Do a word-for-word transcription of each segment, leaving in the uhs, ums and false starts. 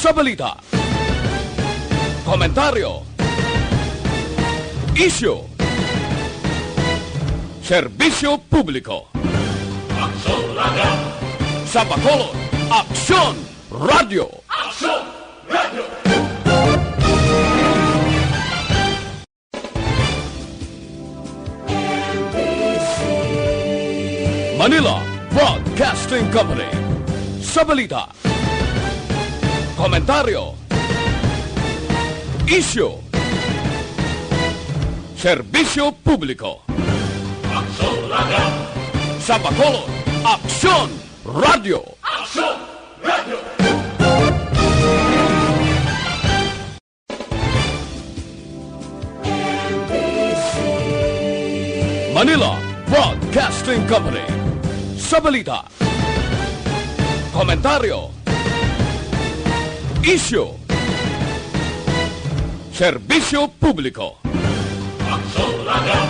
Sa balita, komentaryo, isyu, serbisyo publiko. Aksyon Radio. Sa Bacolod, Aksyon Radio. Aksyon Radio. Manila Broadcasting Company. Sa balita, komentaryo, isyu, serbisyo publiko. Aksyon Radio. Sa Bacolod, Aksyon Radio. Aksyon Radio. Manila Broadcasting Company. Sa balita, komentaryo, isyu, serbisyo publiko. Aksyon Radio.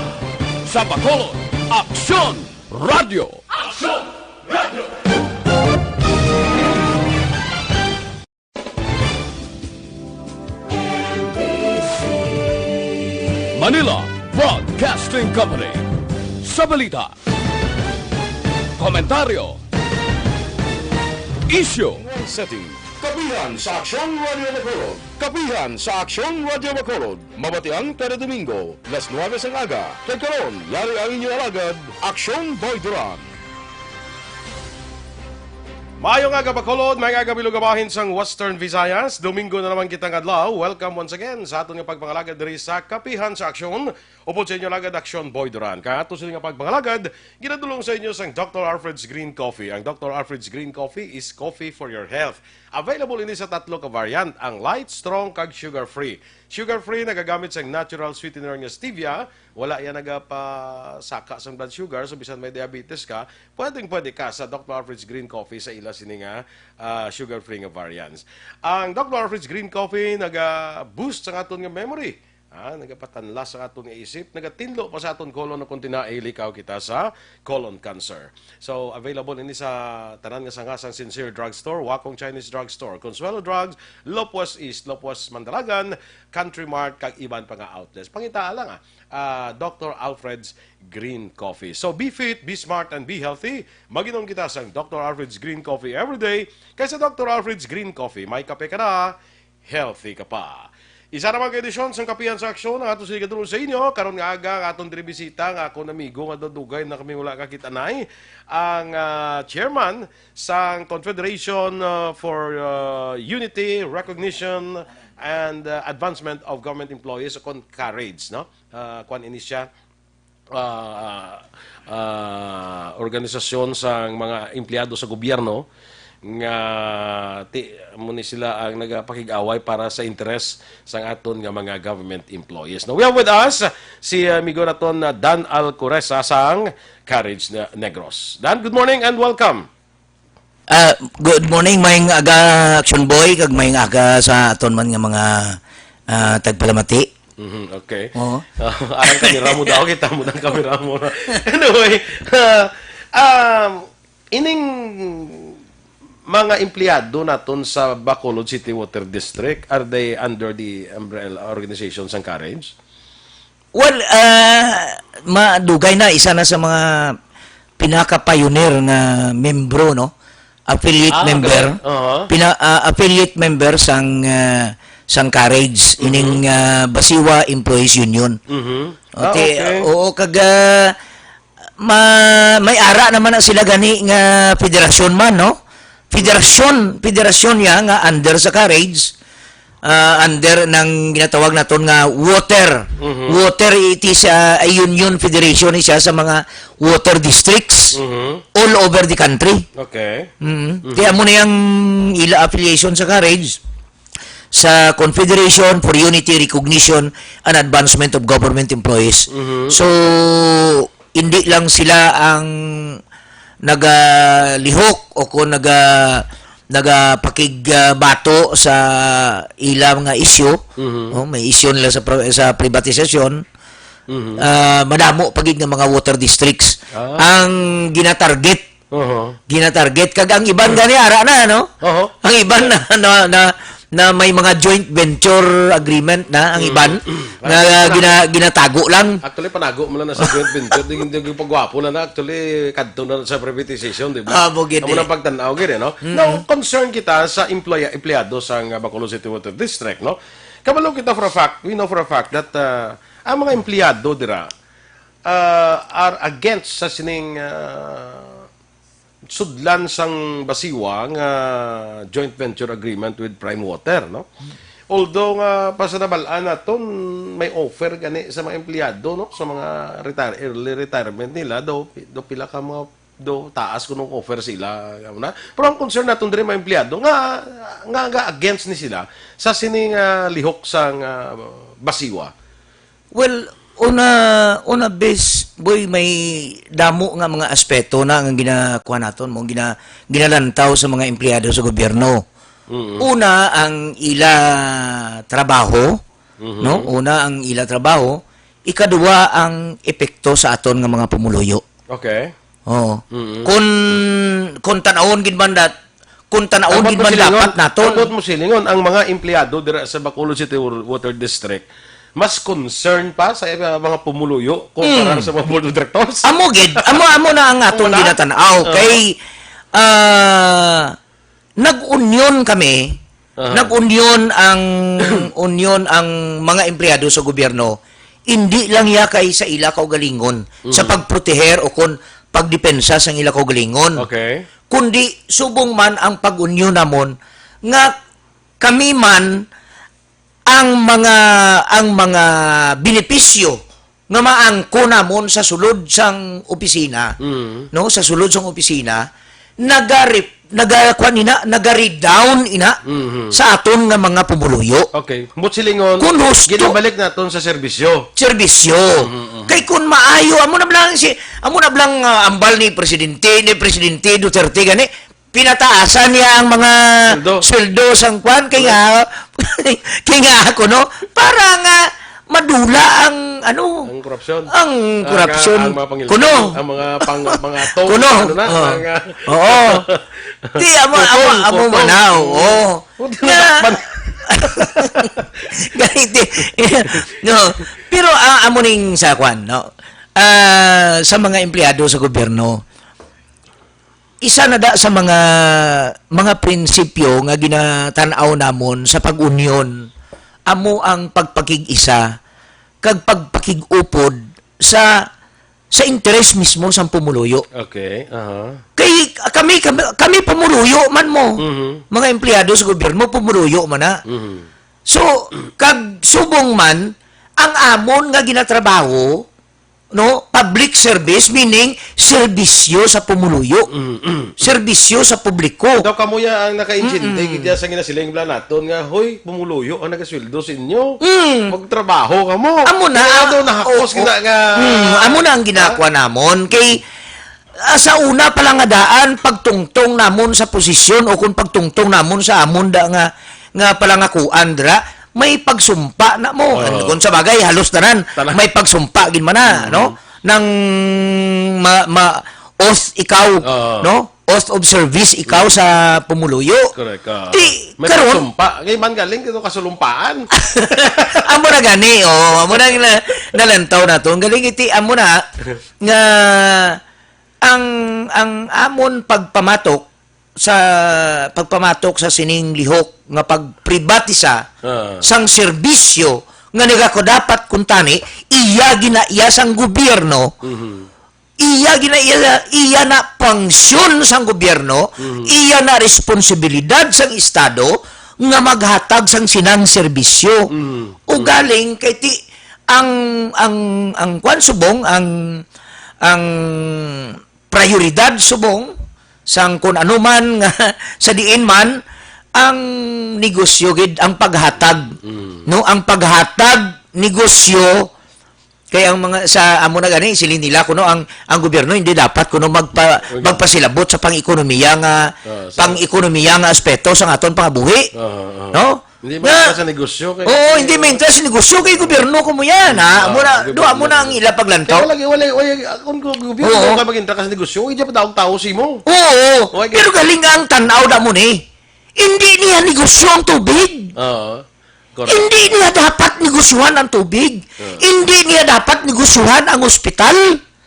Sa Bacolod, Aksyon Radio. Aksyon Radio. Manila Broadcasting Company. Sa balita, komentaryo, isyu, setting. Kapihan sa Aksyon Radio Bacolod. Kapihan sa Aksyon Radio Bacolod. Mabatian kada Domingo, las nuwebe sang aga. Kag karon, yari ang inyo alagad, Aksyon Boy Duran. Maayong aga, Bacolod. Maayong aga, bilog nga bahin sang Western Visayas. Domingo na naman kita nga adlaw. Welcome once again sa aton nga pagpangalagad diri sa Kapihan sa Aksyon. Upod sa inyo alagad, Aksyon Boy Duran. Kag ato sini nga pagpangalagad, ginadul-ong sa inyo sang Doctor Alfred's Green Coffee. Ang Doctor Alfred's Green Coffee is coffee for your health. Available ini sa tatlo ka variant, ang light, strong, kag sugar-free. Sugar-free, nagagamit sang natural sweetener nga stevia. Wala yan nagapasaka sang blood sugar, so bisan may diabetes ka, pwedeng-pwede ka sa Doctor Alfred's Green Coffee sa ila sini nga, ah, sugar-free nga variants. Ang Doctor Alfred's Green Coffee naga-boost sa aton nga memory. Ah, nagapatanlas sa aton nga isip, nagatinlo pa sa aton colon kung tinaay likaw kita sa colon cancer. So, available ini sa tanan nga sanga sang Sincere Drugstore, Wakong Chinese Drugstore, Consuelo Drugs, Lopez East, Lopez Mandalagan, Country Mart, kag iban pa nga outlets. Pangitaa lang, ah, ah, Doctor Alfred's Green Coffee. So, be fit, be smart, and be healthy. Mag-inom kita sang Doctor Alfred's Green Coffee everyday. Kay sa Doctor Alfred's Green Coffee, may kape ka na, healthy ka pa. Isa naman ka edisyon sang Kapihan sa Aksyon ang ato sini gadul-ong sa inyo. Karon nga aga, ang aton diri bisita nga akon amigo nga dugay na kami wala kakit-anay, ang, ah, chairman sang Confederation, ah, for, ah, Unity, Recognition, and, ah, Advancement of Government Employees, o kon CARAGE, no? Ah, kwan ini siya, ah, ah, organisasyon sang mga empleyado sa gobyerno nga ti-, amo ni sila ang nagapakig-away para sa interes sang aton nga mga government employees. Now, we have with us si, ah, amigo naton na Dan Alcoreza sang CARAGE Ne-, Negros. Dan, good morning and welcome. Ah, good morning, maayong aga, Action Boy, kag maayong aga sa aton man nga mga, ah, tagpalamati. Mhm, okay. Oo. Ah, arang kamera mo daw, kita mo ang kamera mo. Anyway, ah, um, ining mga empleyado naton sa Bacolod City Water District, are they under the umbrella organization sang CARAGE? Well, ah, madugay na, isa na sa mga pinaka-pioneer nga membro, no? Affiliate Ah, member. okay. Oo. Pina-, ah, affiliate member sang, ah, sang CARAGE, Mhm. ining, ah, Basiwa Employees Union. Mhm. Ah, Okay, okay. oo, kag, ah, ma-, may ara naman na sila gani nga federasyon man, no? Federasyon, federasyon niya nga under sa CARAGE, ah, under ng ginatawag naton nga water. Mhm. Water, it is, ah, a union federation siya sa mga water districts Mhm. all over the country. Okay. Mhm. Mhm. Kaya mo na yung ila affiliation sa CARAGE, sa Confederation for Unity, Recognition, and Advancement of Government Employees. Mhm. So, hindi lang sila ang nagalihok o kung naga-, nagapakigbato sa ila mga isyu. Mhm. Oh, may isyu nila sa pro-, sa privatisasyon. Mhm. Ah, madamo pa gid nga mga water districts Ah. ang ginatarget. Oho. Ginatarget. Kag ang iban gani, ara na, no? Oho. Ang iban na, na, na, na may mga joint venture agreement na ang Mm. iban Mm. nga Actually, gina-, ginatago lang. Actually, panago mo lang na sa joint venture, di, di, di pagwapo lang na. Actually, kadto na sa privatization, di ba? Ah, mo gid Amo eh. nang pagtan-aw gid eh, no? Mm. Now, concern kita sa employa-, empleyado sa nga Bacolod City Water District, no? Kabalo kita for a fact, we know for a fact that, ah, ang mga empleyado dira, ah, are against sa sining, ah, sudlan sang BACIWA nga joint venture agreement with Prime Water, no? Although nga pa sa nabal-an naton, may offer gani sa mga empleyado, no? Sa mga retire-, early retirement nila, do, do pila ka mga, do taas kunong offer sila, ano na? Pero ang concern naton diri mga empleyado nga, nga, nga against ni sila sa sining, ah, lihok sang, ah, BACIWA. Well, una, una, bes, boy, may damo nga mga aspeto na ang ginakuha naton mo, gina-, ginalantaw sa mga empleyado sa gobyerno. Mm. Una, ang ila trabaho, Mhm. no? Una, ang ila trabaho. Ikaduha, ang epekto sa aton nga mga pumuluyo. Okay. Oo. Mm. Kung, kung tanawon gid man dat-, kung tanawon Ambot gid mo man silingon, dapat naton. Ambot mo silingon, ang mga empleyado dira sa Bacolod City Wa-, Water District, mas concern pa sa, uh, mga pumuluyo kumpara Mm. sa mga board of directors. Amo gid, amo, amo na ang aton Amo na? ginatan-aw. Oo. Kay, ah, nag-union kami, Aha. nag-union ang, union ang mga empleyado sa gobyerno. Hindi lang iya kay sa ila kaugalingon, sa Mm. pagproteher o kon pagdepensa sa ila kaugalingon. Okay. Kundi subong man ang pag-union namon nga kami man ang mga, ang mga benepisyo nga maangko namon sa sulod sang opisina, Mm. no, sa sulod sang opisina, nagari-, naga-, kuwan ina, nagari-down ina Mhm. sa aton nga mga pumuluyo. Okay. Ambot silingon, Kun husto. ginabalik naton sa serbisyo. Serbisyo. Mhm, mhm. Kay kun maayo, amo na lang si, amo na lang, ah, ambal ni presidente, ni Presidente Duterte gani, pinataasan niya ang mga Sweldo. sweldo sang kwan, kay Correct. nga, kay nga ako, no? Para nga madula ang, ano, Ang korupsyon. ang Ah, korupsyon. ang mga pangil-, Kuno. ang mga pang-, mga tong, Kuno. ano na, Oh. mga Oo. Di, amo, amo, Putong, amo putong. manaw, oo. Putong Nga, nakpan. Ganito. No. Pero, ah, amo ning sa kwan, no? Ah, sa mga empleyado sa gobyerno, isa na da sa mga, mga prinsipyo nga ginatan-aw namon sa pag-union, amo ang pagpakig-isa kag pagpakig-upod sa, sa interes mismo sang pumuluyo. Okay, aha. Kay kami, kami, kami pumuluyo man mo. Mhm. Mga empleyado sa gobyerno, pumuluyo man na. Mhm. So, kag subong man, ang amon nga ginatrabaho, no, public service, meaning serbisyo sa pumuluyo. Mm, mm. Serbisyo sa publiko. Daw kamo ya ang nakaintindi, Mm-mm. gid ya sa ginasiling bala naton nga, "Hoy, pumuluyo ang nagasweldo sa inyo. Mm. Magtrabaho kamo." Amo na, Kaya ah, daw nahakos oo. kita nga Mm, amo na ang ginakwa Ha? namon. Kay, ah, sa una pa lang nga daan, pagtungtong namon sa posisyon o kung pagtungtong namon sa amon da nga, nga palangakuan dira, may pagsumpa na mo. Oo. Ano, kung sa bagay, halos tanan, Tanan. may pagsumpa gid man na, Mm. no? Nang ma-, ma-, oath ikaw, Oo. no? Oath of service ikaw Mm. sa pumuluyo. Correct, ah. Di, May karon pagsumpa. Kay man galing ito kasulumpaan. Amo na gani, oh. Amo na gina-, nalantaw na to. Ang galing iti, amo na, nga ang, ang amon pagpamatok sa pagpamatok sa sining lihok nga pagpribatisa Ah. sang serbisyo nga nagakadapat kuntani, iya ginaiya sang gobyerno, Mhm. iya ginaiya, iya na pangsyon sang gobyerno, Mhm. iya na responsibilidad sang estado nga maghatag sang sinang serbisyo. Mhm. Ugaling kay ti ang, ang, ang kwan subong, ang, ang prayoridad subong sang kun ano man nga sa diin man ang negosyo gid ang paghatag, Mm. no? Ang paghatag negosyo kay ang mga sa amo na gani siling nila kuno ang, ang gobyerno hindi dapat kuno magpa-, Hindi. magpasilabot sa pang-ekonomiya nga, Ah, sa pang-ekonomiya nga aspeto sa aton pangabuhi. Ah, ah. No? Hindi Nga, maintra sa negosyo kay oo, hindi maintra sa negosyo kay gobyerno ko mo yan, ha? Ah, Amo na, gobyerno. do, amo na ang ila paglantaw. Kaya wala, wala, wala, kung go-, gobyerno Oo. ka mag-intra ka sa negosyo, hindi pa daog tao si mo. Oo, Okay. pero galing ang tanaw na mo ni. Hindi niya negosyo ang tubig. Oo. Correct. Hindi niya dapat negosyohan ang tubig. Oo. Hindi niya dapat negosyohan ang ospital.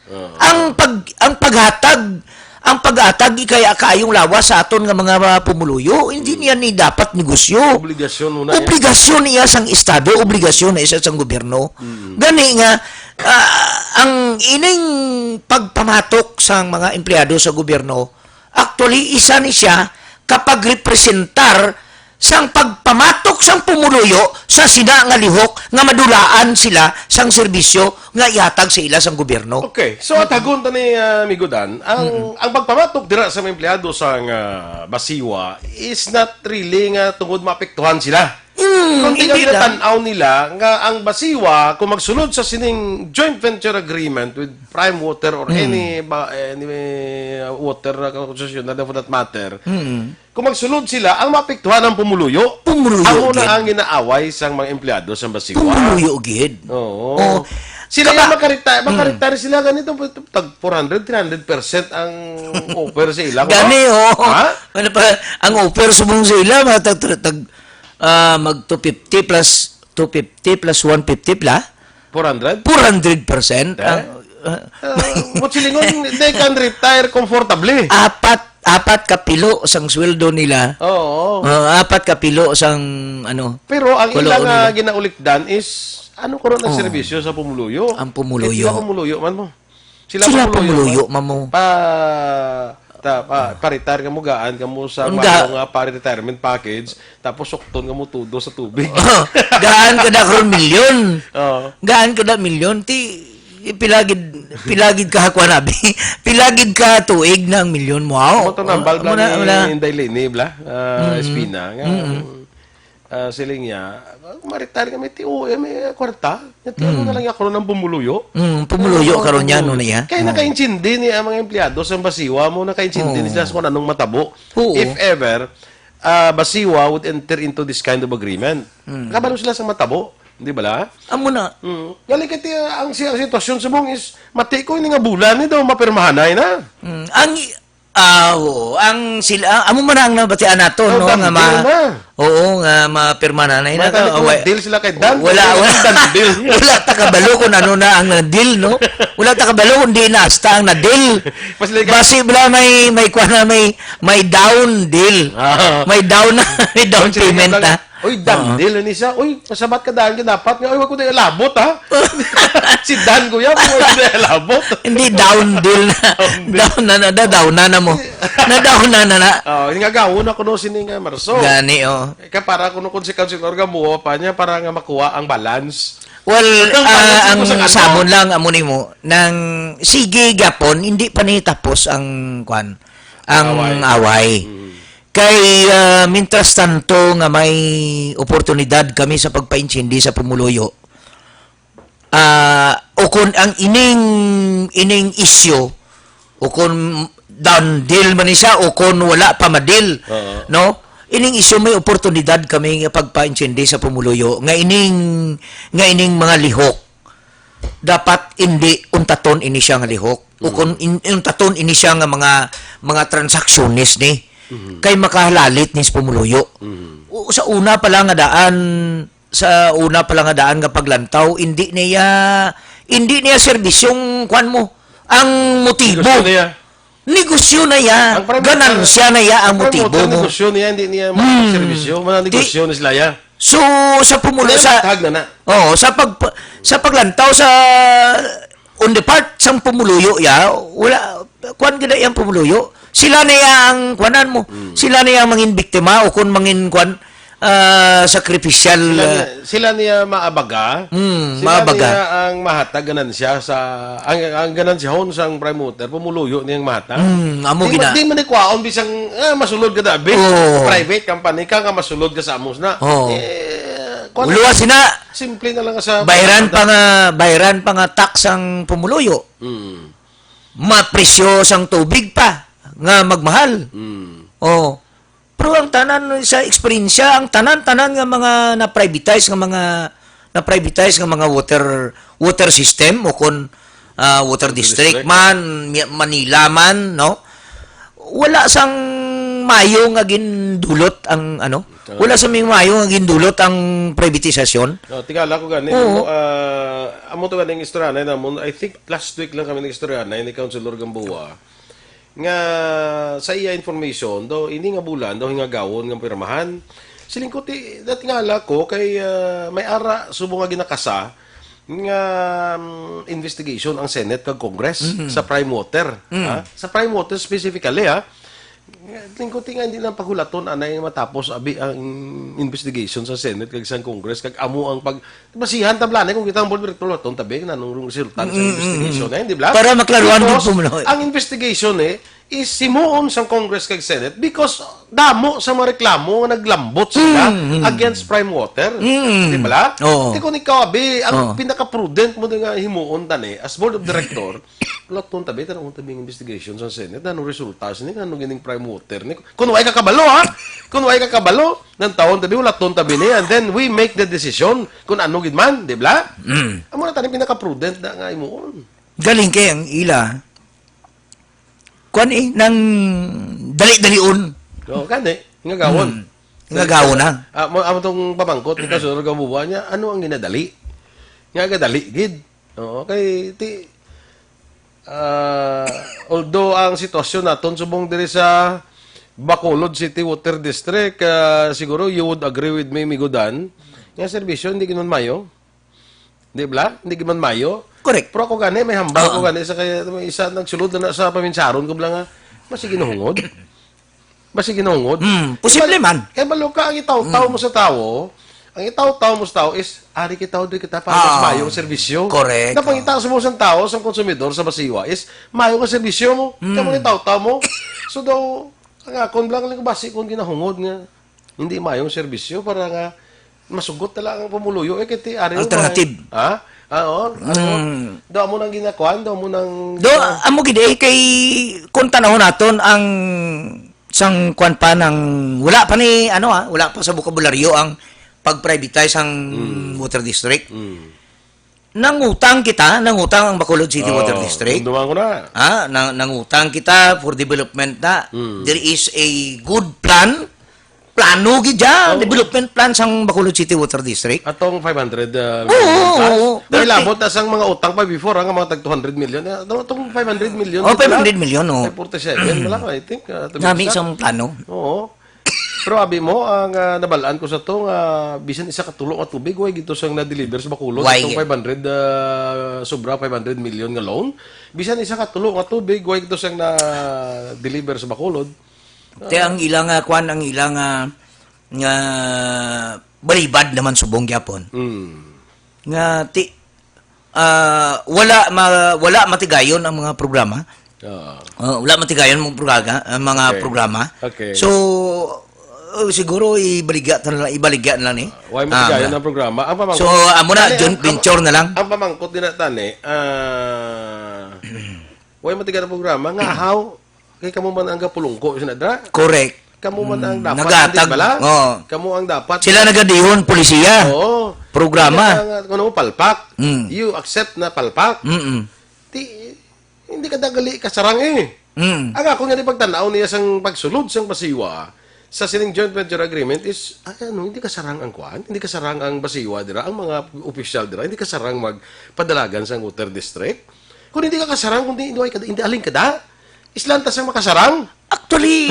Oo. Ang pag-, ang paghatag, ang pag-atag kaya kaayong lawas sa aton nga mga pumuluyo, hindi niya ni dapat negosyo. Obligasyon mo na yan. Obligasyon niya sang estado, obligasyon na isa sang gobyerno. Mm. Gani nga, ah, ang ining pagpamatok sang mga empleyado sa gobyerno, actually, isa ni siya kapag representar sang pagpamatok sang pumuluyo sa sina nga lihok nga madulaan sila sang serbisyo nga ihatag sa ila sang gobyerno. Okay. So, at hagon ta ni, ah, Amigo Dan, ang, ang pagpamatok dira sa mga empleyado sa nga Basiwa is not really nga tungod maapektuhan sila. Mm, Kung hindi lang. Tan-aw nila nga ang Basiwa, kung magsulod sa sining joint venture agreement with Prime Water or Mm. any ba, any water na konsesyon na for that matter, Mm. kung magsulod sila, ang maapektuhan ang pumuluyo. Pumuluyo Amo gid. Na ang ginaaway sang mga empleyado sa Basiwa. Pumuluyo gid. Oo. Oh. Sila Kaba- yung makarita-, Mm. makaretire sila ganito, tag four hundred, three hundred percent ang offer sa ila, Gani, no? Oh. Ha? Ano pa, ang offer subong sa ila, mga tag, tag, ah, mag two fifty plus, two fifty plus one fifty pla? Four hundred? Four hundred percent. Eh? Ang, ah, Ah, mo silingon, they can retire comfortably. Apat, apat ka pilo sang sweldo nila. Oo. Ah, apat ka pilo sang, ano, Pero ang kuloon ila nga nila. Ginaulikdan is, ano ko ron ang Oh. Serbisyo sa pumuluyo? Ang pumuluyo. Sila pumuluyo man mo. Sila Sila pumuluyo pumuluyo, man. Mamo. Pa, ta, pa, pa-retire ka mo, gaan ka mo sa Ang mga ga- nga pa-retirement package, tapos sukton ka mo tudo sa tubig. Gaan ka na karon milyon. Oo. Gaan ka na milyon, ti, pilagid, pilagid ka, kuwan, abi. Pilagid ka tuig na ang milyon mo, aw. Mo to nambal Amo bla na, ni amo na. Inday Leni, bla? Ah, Mm. Espina, nga, Mm. ah, siling niya, "Maritar kami, ti, uy, may kwarta. Ti, ano Mm. na lang niya, karon ang pumuluyo." Mm, pumuluyo Oo, karon niya, pumuluyo. Ano niya? Kaya Oo. Nakaintindi ni ang mga empleyado sa Basiwa mo, nakaintindi ni Oo. Sila sa kung anong matabo. Oo. If ever, ah, Basiwa would enter into this kind of agreement. Mm. Kabalo sila sa matabo, di ba la? Amo na. Mm. Galing kay ti, ang si-, ang sitwasyon sa mong is, mati ko ini nga bulan ni daw mapirmahanay na. Mm. Ang i-, Ah, oo. Ang sila, ah, amo man ang nabatian nato, Oh, no, done nga ma-, deal na. Oo, nga mapirma na na. May tali ko Wa-, deal sila kay Dan. Wala, Wala wala. Done deal. Wala ta kabalo kung ano na ang na-deal, no? Wala ta kabalo kung di na hasta ang na-deal. Mas like Basi bala may, may kuwan na, may, may down deal. Ah. May down na, may down Mas like payment lang, na. Uy, Dan, Oo. Dil, ni siya. Uy, masabat ka, Dan, ka dapat nga. Uy, wag ko na labot, ha? Si Dan, kuya, wag ko na labot. Hindi, down deal na. Down deal. Down na, na, na, down na, na mo. Na down na, na, na. Oh, nga gawon ako no, sini nga Marso. Gani, oh. Ka para kuno kung si Councilor Gamboa pa niya, para nga makuha ang balance. Well, Ang ah, balance ang mo sa ano? Sabon lang, amo ni mo, nang sige gyapon, hindi pa ni tapos ang, kwan, ang Away. away. Mm. Kay, ah, mientras tanto nga may oportunidad kami sa pagpaintindi sa pumuluyo, ah, o kun ang ining, ining isyu, o kun done deal man ni siya, o kun wala pa madil, Oo. no? Ining isyu may oportunidad kami nga pagpaintindi sa pumuluyo nga ining, nga ining mga lihok dapat indi untaton ini siya nga lihok. O Mm. Kung in-, untaton ini siya nga mga, mga transaksyones ni, Mm. kay makahalalit ni sa pumuluyo. Mm. O, sa una pa lang nga daan, sa una pa lang nga daan nga paglantaw, indi niya, indi niya serbisyong kwan mo. Ang motibo. Negosyo niya. Negosyo na ya, Ang prime ganansya minister, na ya ang ang prime motibo minister, mo. Negosyo niya, hindi niya Hmm. Servisyo, mga Di- negosyo na sila ya. So, sa pumulo-, Kaya sa, matag na na. Oo, sa pag-, sa paglantaw sa, on the part, sang pumuluyo ya, wala, kuwan gina yang pumuluyo. Sila na ya ang kuwanan mo. Hmm. Sila na ya ang mangin biktima o kung mangin kuwan, ah, sacrificial, Sila ah, niya, sila niya maabaga. Mm, Sila maabaga. Niya ang mahatag ganansya sa, ang, ang ganansyahon sang prime mover, pumuluyo niyang mahatag. Mm, amo Di ma-, gina- di man ikwaon bisang, ah, masulod ka dabi. Oo. Private company ka nga masulod ka sa amos na. Oo. Eh, kwan, Uluwa sina. Simple na lang sa Bayran pa nga, bayran pa nga tax ang pumuluyo. Mm. Mapresyo sang tubig pa nga magmahal. Mm. Oh. Pero ang tanan sa eksperyensya, ang tanan-tanan nga mga na-privatize nga mga, na-privatize nga mga water, water system o kon, ah, water Water district district. Man, Mi-, Manila man, no? Wala sang mayo nga gindulot ang, ano, Ah. Wala sa may maayo nga gindulot ang privatisasyon. No, tingala ko gani, Oo. no, ah, amo to ganing istoryanay namon. I think last week lang kami nag-istoryanay ni Councilor Gamboa nga sa iya information, daw ini nga bulan, daw hingagawon nga pirmahan. Siling ko, ti, tingala ko kay ah, may ara subong nga ginakasa nga mm, investigation ang Senate kag Congress sa Prime Water. Ha? Sa Prime Water specifically, ha? Lingkod nga hindi lang paghulaton anay matapos abi ang investigation sa Senate kag sa Congress kag amo ang pag basihan ta bala kung kita ang board director hulaton tabi nanong resulta sa investigation eh, di ba? Para maklaruhan gid po mo na. Ang investigation eh is himuon sang Congress kag Senate because damo sa mga reklamo nga naglambot sila against Prime Water. Di ba? Oo. Di ko ni ikaw abi, ang Oo. pinaka-prudent mo nga himuon tani as board of director, laton tabi, tanong tabi ang investigation sa Senate, anong resulta sini, anong gining Prime Water ni? Kung way ka kabalo, ha? Kung way ka kabalo, nang taon tabi, wala ton tabi ni, and then we make the decision kung ano gid man, di ba? Mm. Amo na tani pinaka-prudent na nga himuon. Galing kay ang ila. Kuan eh, nang dali-dalion. No, kani, nga gawon. Mm. Nga gawon na. Ah, mo amo tong pamangkot ni Councilor Gamboa niya, ano ang ginadali? Nga gadali gid. Oo, kay ti ah, although ang sitwasyon naton subong diri sa Bacolod City Water District, ah, siguro you would agree with me, Migo Dan, nga serbisyo hindi gid man mayo. Di ba? Hindi gid man mayo. Correct. Pero ako gani, may hambal ko Oo. gani sa kaya may isa nagsulod na, na sa paminsaron ko lang nga, mas ginahungod. Mas ginahungod. Hmm, posible man. Kaya balo ka, ang itaw-taw mo sa tawo, ang itaw-taw mo sa tawo is, ari kita, di kita para Ah, sa mayong serbisyo. Correct. Napangita sa mo sa tawo, sa konsumidor, sa basiwa is, mayo nga serbisyo mo. Kaya mo itaw-taw mo. So daw, ang akon lang, lang basi kung ginahungod nga, hindi mayong serbisyo para nga masugot na lang ang pumuluyo eh kay ti ari mo Alternative. may- Ha? Ah, oo. Ano? Mm. Do mo nang ginakuan, do mo nang Do, amo gid eh, kay kung tanawon naton ang sang kuan pa nang wala pa ni ano ah, wala pa sa bokabularyo ang pag-privatize ang water district. Mm. Nangutang kita, nangutang ang Bacolod City Water Oh, District. Dumduma ko na. Ah, nang nangutang kita for development na. Mm. There is a good plan. Plano gid dyan. Oo. Development plan sang Bacolod City Water District. Atong five hundred uh, Oo, oo, oo. Pero labot na sang mga utang pa before, ang mga tag two hundred million. Eh, atong five hundred million. Oh, di ba? five hundred million, oh. Ay, forty-seven, wala ka, I think. Uh, to be Nami exact. Isang plano. Oo. Pero abi mo, ang uh, nabalaan ko sa to, nga bisan isa ka tulo nga tubig, way gito sang na-deliver sa Bacolod. Way. Itong five hundred, uh, sobra five hundred million nga loan. Bisan isa ka tulo nga tubig, way gito sang na-deliver sa Bacolod. Te ang ilang uh, kwan, ang ilang uh, nga balibad naman subong gyapon. Mm. Nga ti ah, wala ma, wala matigayon ang mga programa. Oo. Oh, wala matigayon ang programa, ang mga Okay. programa. Okay. So oh, siguro ibaligya na lang, ibaligya na lang ni. Why mo Ah, tigayon ang programa? Ang pamangkot. So amo na Dali, joint ang- venture na lang. Ang pamangkot din na tani, ah, why mo tigayon ang programa? Nga how? Kay kamo man ang gapulungko sa nadra. Correct. Kamo man ang Mm, dapat, naghatag, di bala? Oo. Kamo ang dapat. Sila nagadihon polisiya. Oo. Programa. Kaya nga, kung ano mo, palpak. Mm. You accept na palpak. Mm. Di, hindi ka dagali kasarang eh. Mm. Ang ako nga di pagtanaw niya sang pagsulod sang basiwa sa sining joint venture agreement is, ay, ano, hindi kasarang ang kwan, hindi kasarang ang basiwa dira, ang mga opisyal dira, hindi kasarang magpadalagan sang water district. Kung hindi ka kasarang, kung hindi, hindi, hindi aling kada, islanta sang makasarang. Actually,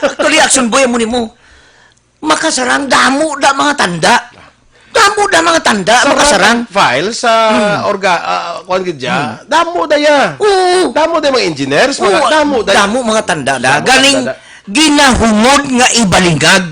actually, action boy mo nimo. Makasarang damo da mga tanda. Damo da mga tanda, Sa makasarang. File sa orga, ah, kuan gid dya, damo da ya. Oo. Damo da mga engineers, mga Oo, damo da. Damo mga tanda da. Damo Galing tanda da. Ginahungod nga ibalingag.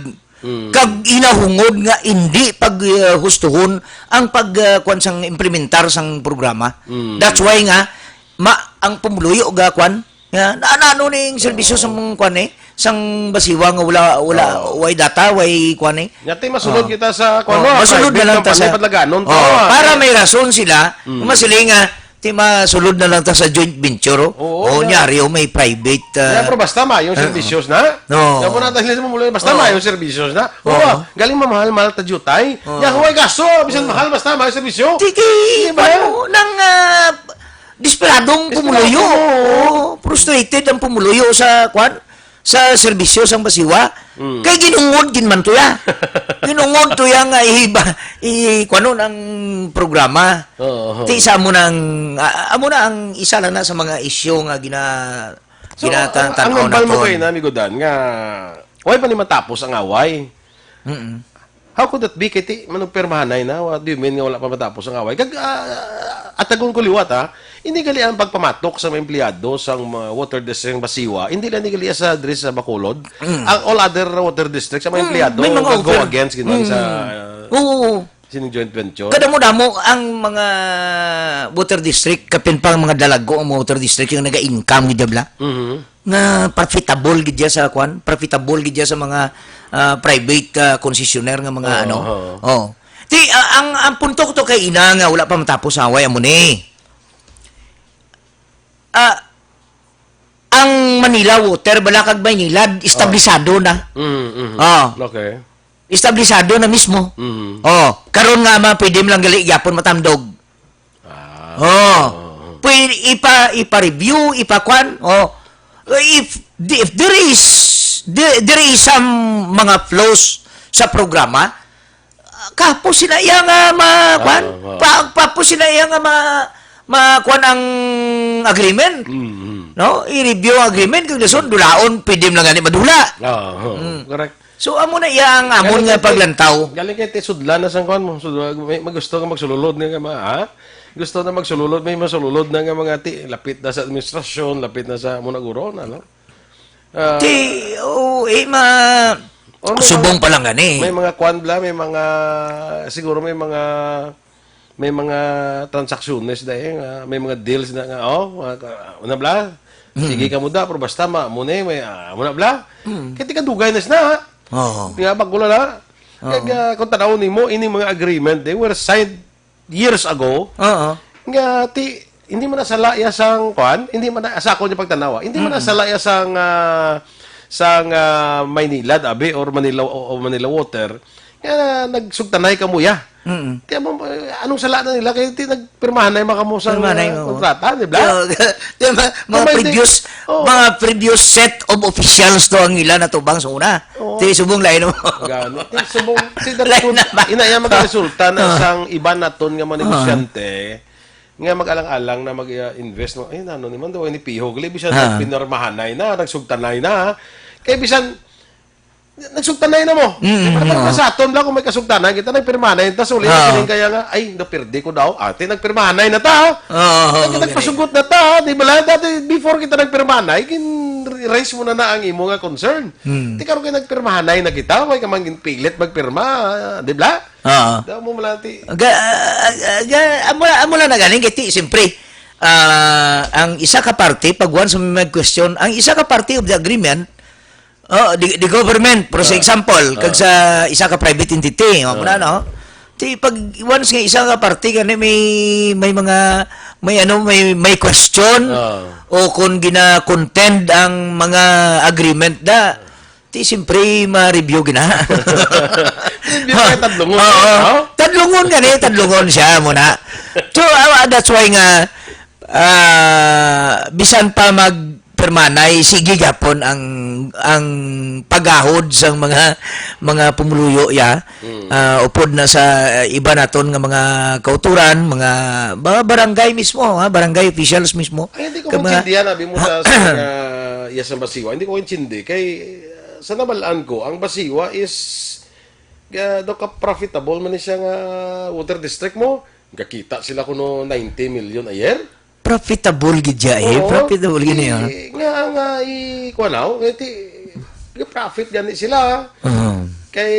Kag ginahungod nga hindi pag uh, hustuhon ang pag uh, kuwan sang implementar sang programa. Mm. That's why nga ma ang pumuluyo ga kuwan nga na, na ano ning serbisyo sa mga kuwan eh sang basiwa nga wala wala Oo. way data way kuwan eh. Nya ti masulod Oh. kita sa Oh, kuan, no, masulod na private lang ta company, sa padalagan, no? Oh, Tama. Para may rason sila, masiling nga ti masulod na lang ta sa joint venture. Oh, Oo, oh na- nyari oh, may private. Kaya Uh, pero basta mayong serbisyo na. Oo. Kaya mo natin sa mga basta Oo. mayong serbisyo na. Oo. Oo. Galing mamahal-mahal ta jutay. Oo. Nya huwag kaso, bisan mahal basta mayong serbisyo. Sige, Di ba? Ano, nang ah, desperadong Desperado. pumuluyo. Oo, frustrated ang pumuluyo sa kwan. sa serbisyo sang Basiwa. Mm. Kay ginungod gid man to ya. Ginungod to ya nga iba, i-, kuwanon ang programa. Oo, oo. Ti sa amo nang, a-, amo na ang isa lang na sa mga isyu nga gina-, So, ginatan-, ang, ang tan-aw nagbalmo naton. Kay na, Amigo Dan, nga, why pa ni matapos ang away? Mm-mm. How could that be? Kay ti, manugpirmahanay na. What do you mean nga wala pa matapos ang away? Kag, ah, atagon ko liwat, ha? Hindi gali ang pagpamatok sa mga empleyado sang mga water district sang Basiwa. Hindi lang ni gali sa diri sa Bacolod. Mm. Ang all other water district sa mga Mm, empleyado may mga nag-go over-, against gid man sa, mm. Oo. Sining joint venture. Kadamo-damo ang mga water district, kapin pa ang mga dalago ang mga water district yung naga-income gid bla. Mhm. Nga profitable gid siya sa kwan, profitable gid siya sa mga, ah, private, ah, concessionaire nga mga Oo, ano. Oo. Oh. Ti, ah, ang, ang punto ko to kay ina nga wala pa matapos away amo ni. Ah, ang Manila Water, bala kag Maynilad, establisado na. Mm, mm. Oh. Okay. Establisado na mismo. Mm. Oh, karon nga ma-, pwede mo lang gali gyapon matandog. Ah, Oh. oo. Pwede ipa-, ipa-review, ipa-kwan. Oh. If, if there is, there, there is some mga flaws sa programa, kapo sila iya nga ma-, kwan? Oo, oo. Pa-, papo sila iya nga ma-, ma-, kwan ang agreement. Mm, mm. No? I-review ang agreement. Kung dason, dulaon, pwede mo lang gani madula. Oo, oo. Mm. Correct. So, amo na iya ang amon Galing nga kay ti-, paglantaw. galing kay ti sudlan na sang kwan mo. Sudlan, may, may gusto nga magsululod nga ma-, ha? Gusto na magsululod, may masululod na nga mga ti-, lapit na sa administrasyon, lapit na sa amo na guro, ano? Ah, Ti, oh, eh, ma-, or may subong mga, pa lang gani. May mga kwan bla, may mga, siguro may mga, may mga transaksyones na eh, nga, may mga deals na nga, oh, mga ka-, una bla? Mm. Sige ka mo da, pero basta ma-, mo na eh, may, ah, mo na bla? Mm. Kaya ti kadugay na sila, ha? Oo. Nga, bago na na. Oo. Kaya, kung tanaw nimo, ini mga agreement, they were signed years ago, Oo. nga ti-, hindi man nasala iya sang, kuan, hindi man na, sa ako niya pagtanawa, hindi man Mm. nasala iya sang, ah, sang, ah, Maynilad, abi, or Manila, o, o Manila Water, nga nagsugtanay kamo ya. Mm. Kaya mo, eh, anong sala na nila? Kaya ti nagpirmahanay man kamo sa, Pirmahanay ah, mo. kontrata, di ba? Di ba? Di ba? Mga Kung may di-, previous, oo. mga previous set of officials to ang ila natubang sa una. Oo. Ti subong lain mo. Gani. Ti subong, ti Lain resulta, naman. ina iya magresulta na Ah. sang iba naton nga mga Ah. negosyante nga mag-alang-alang na mag-invest mo. Ay, nano ni man daw, ini piho gali, bisan Ah. nagpinirmahanay na, nagsugtanay na. Kay bisan, nagsugtanay na mo. Mm, Di ba, mm, sa aton lang kung may kasugtanay, kita nagpirmahanay, tas uli na Ah. siling kaya nga, ay, napirdi ko daw. Ate, nagpirmahanay na ta. Oo, Ay, oo, nagpasugot na ta, di ba lang? Dati, before kita nagpirmahanay, gin-raise mo na na ang imo nga concern. Hmm. Ti karon kay nagpirmahanay na kita, way ka man ginpilit magpirma, di ba? Oo. Daw mo malati. Ga, ah, ah, ga, amo, amo lang na galing kay ti, siyempre, ah, ang isa ka parte, pag once may question, ang isa ka parte of the agreement, oh, the, the government, for Ah. example, kag Ah. sa isa ka private entity, oh, muna, Ah. no? Ti, pag once nga isa ka parte, gani may, may mga, may ano, may, may question, Ah. o kung gina-contend ang mga agreement da, Ti, siyempre, ma-review gina. Review kay tadlungon, Oo. no? Tadlungon gani, tadlungon siya muna. So, ah, that's why nga, ah, bisan pa magpirmanay, sige gyapon ang, ang pagahod sang mga, mga pumuluyo ya. Mm. Ah, upod na sa, ah, iba naton nga mga kauturan, mga, mga barangay mismo, ha, barangay officials mismo. Ay, hindi ko Kag mga maintindihan, abi mo sa, sa, ah, iya sa Basiwa. Hindi ko intindi kay, ah, sa nabalaan ko, ang Basiwa is, ah, daw ka profitable man ni siya nga water district mo. Gakita sila kuno ninety million a year. Profitable gid siya eh. Oo. Profitable gid niya. I-, nga, nga, i-, kuwan ako, nga ti-, profit gani sila. Oo. Kay,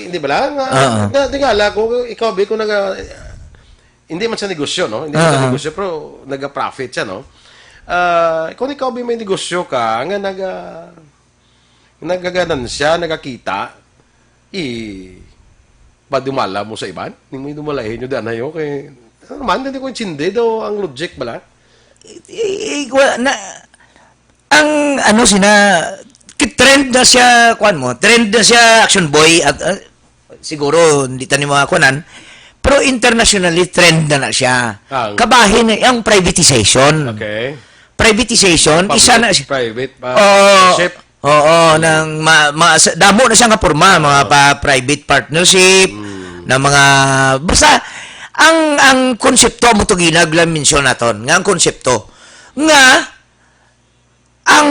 hindi ba lang? Nga, Oo. nga, tingala ko, ikaw, bi, kung naga-, hindi man sa negosyo, no? Hindi man sa Oo. negosyo, pero naga-profit siya, no? Ah, kung ikaw, bi, may negosyo ka, nga naga-, nagaganansya, nagakita, i-, padumala mo sa iban? Hindi mo idumalahin nyo, di anayo, kay, ano naman, hindi ko intindi daw ang logic bala. I-, i-, wa-, na, ang, ano, sina, ki-, trend na siya, kuwan mo, trend na siya, Action Boy, at, ah, siguro, hindi tani mga kuwanan, pero internationally, trend na na siya. Ah. Kabahin na, ang privatization. Okay. Privatization, Public, isa na siya. Private, ah, Oo. ownership. Oo, nang ma-, ma-, sa-, damo na siya nga porma, mga pa-, private partnership, na mga, basta, ang, ang konsepto mo to ginag lang mention naton, nga ang konsepto, nga ang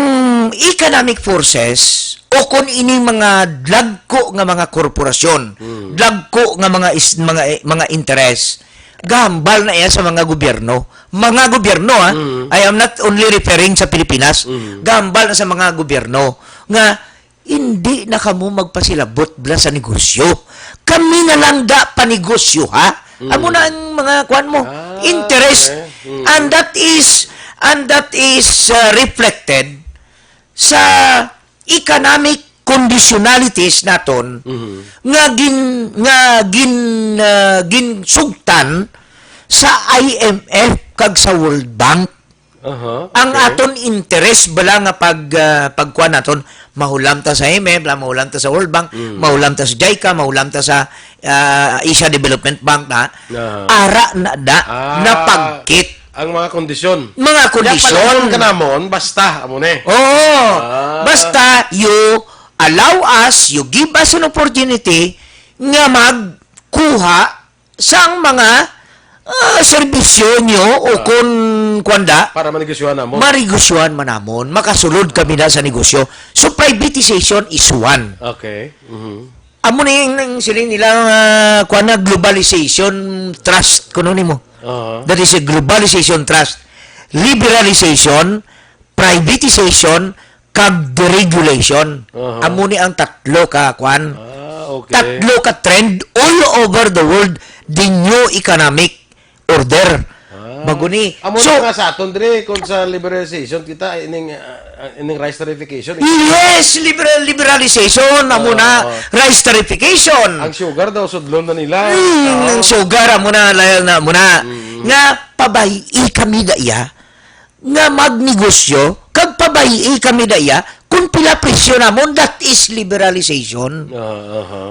economic forces o kung ini mga dagko nga mga korporasyon, dagko nga mga is-, mga, mga interes, gahambal na iya sa mga gobyerno. Mga gobyerno, ha? I am not only referring sa Pilipinas. Gahambal na sa mga gobyerno nga hindi na kamo magpasilabot bala sa negosyo. Kami na lang da panegosyo, ha? Amo na ang mga kuan mo, Ah, interest. Okay. And that is, and that is, uh, reflected sa economic conditionalities naton nga gin-, nga gin-, ah, ginsugtan sa I M F kag sa World Bank. Aha, Ang okay. aton interes bala nga pag, ah, pagkuan naton, mahulam ta sa I M F, la-, mahulam ta sa World Bank, mahulam ta sa JICA, mahulam ta sa, ah, Asia Development Bank na, Aha. ara na da, Ah, napagkit. ang mga kondisyon. Mga Kaya kondisyon. palayon ka namon, basta, amo ni. Oo. Ah. Basta, you allow us, you give us an opportunity nga magkuha sang mga, ah, serbisyo nyo o Ah. kung kuwan da, Para manegosyohan namon. manegosyohan man namon, makasulod kami na sa negosyo. So, privatization is one. Okay. Mhm. Amo na yung, yung siling nila, ah, kuwan na, globalization trust, kuno nimo. Aha. That is a globalization trust. Liberalization, privatization, kag deregulation. Aha. Amo ni ang tatlo ka, kuwan. Ah, okay. Tatlo ka trend all over the world, the new economic order. Ah. Bago ni. Amo So, na nga sa aton, Dre, kung sa liberalization, kita, ining, ah, ining rice tariffication. Yes, liberal, liberalization, amo na, Oo. rice tariffication. Ang sugar daw, sudlon na nila. Hmm, Ah. ang sugar, amo na, layo na, amo na. Mm. Nga, pabayi kami da iya, nga magnegosyo, kag pabayi kami da iya, kung pila presyo namon, that is liberalization. Ah, aha.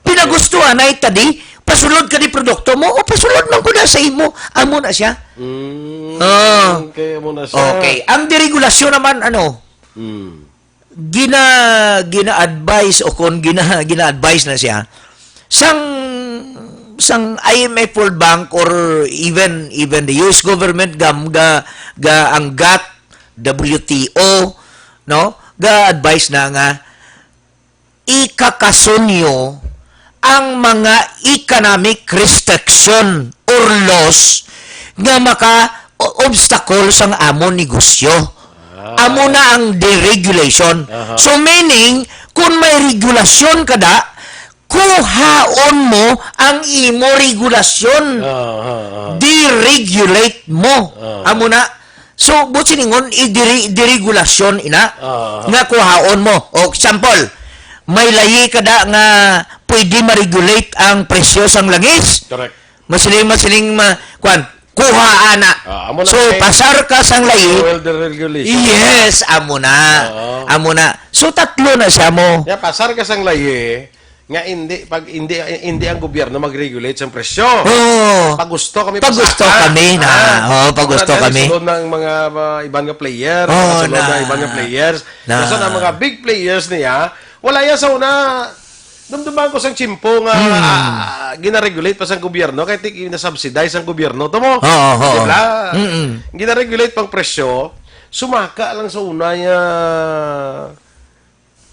Pinagustuhan na ita di, pasulod ka di produkto mo, o pasulod man ko na sa imo, amo na siya. Mm, Ah. okay, amo na siya. Okay. Ang deregulasyon naman, ano, Mm. gina-, gina-advise o kung gina-, gina-advise na siya, sang, sang I M F, World Bank, or even, even the U S government, gam-, ga-, ga-, ang gat, W T O, no? Ga-advise na nga, ikakaso niyo ang mga economic restriction or laws nga maka-obstacle sang amon negosyo. Ah. Amo na ang deregulation. Aha. So, meaning, kung may regulasyon ka da, kuhaon mo ang imo regulasyon. Ah, ah, ah. Deregulate mo. Ah. Amo na. So, buot silingon, i-dere-, deregulasyon ina Ah. nga kuhaon mo. O, example, may layi ka da nga pwede ma-regulate ang presyo sang langis. Correct. Masiling, masiling, ma-, kwan, kuha ana. Ah, amo na So, kay pasar ka sang layi. Fuel deregulation. Yes, amo na. Oo. Amo na. So, tatlo na siya mo. Ya, pasar ka sang layi, nga hindi, pag hindi, hindi ang gobyerno mag-regulate sang presyo. Oo. Pag gusto kami Pag gusto pasaka. kami na. Ah, Oo, pag gusto wala na kami. Sulod ng mga, mga iban nga player, Oo, mga sulod na. na iban nga players. Na. Kasi ang mga big players niya, wala yan sa una. Dumduman ko sang tiyempo nga, Hmm. ah, gina-regulate pa sang gobyerno, kay ti-, gina-subsidize sang gobyerno. Tamo? Oo, oo. Di ba? Mm-mm. Gina-regulate pang presyo, sumaka lang sa una niya.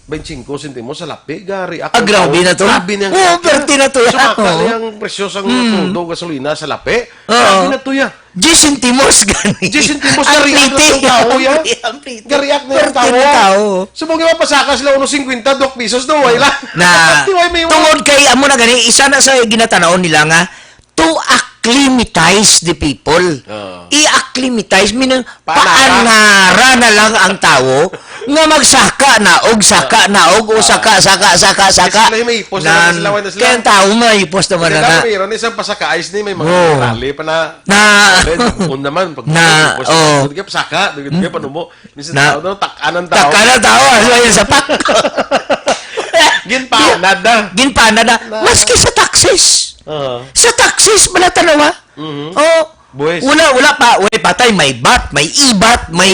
Twenty-five sentimos sa lapi, gari. Ah, grabe na to. Grabe na ang Oo, lapi. perte na to, Sumaka Oo. na yung presyo sa Mm. todo gasolina sa lapi. Oo. Grabe na to, ya. Diyes sentimos gani. Diyes sentimos, Ang gari ang plite. tao, ya. Ang plite. Gari ang Perte tao. na tao. Sa mga mapasaka sila, uno singkwenta, dos pisos, no, wala. Na, Di ba, may tungod kay, amo na gani, isa na sa ginatanaw nila nga, to acclimatize the people. Oo. I-acclimatize, meaning, Paanara. paanara na lang ang tawo nga magsaka na og saka na og o Ah. saka, saka, saka, saka. Sila yung may ipos na Nan-, sila, wala na sila. kaya ang tawo may ipos naman Hindi na na. na, mayroon isang pasaka ice ni, may mga Oo. rally pa na. Na. Then, kung naman, pag Na, may ipos na, oo. sige, pasaka, sige, sige, Hmm. panubo. Minsan Na. tao, no? Tak-an ang tao. Tak-an ang tao, ah, so, yun sa pak. Ginpanad na. Ginpanad na. Na. Maski sa taxis. Oo. Sa taxis, bala tanawa. Mhm. Oh, Buwis. Wala, wala pa. Wala pa tay. May vat, may ibat, may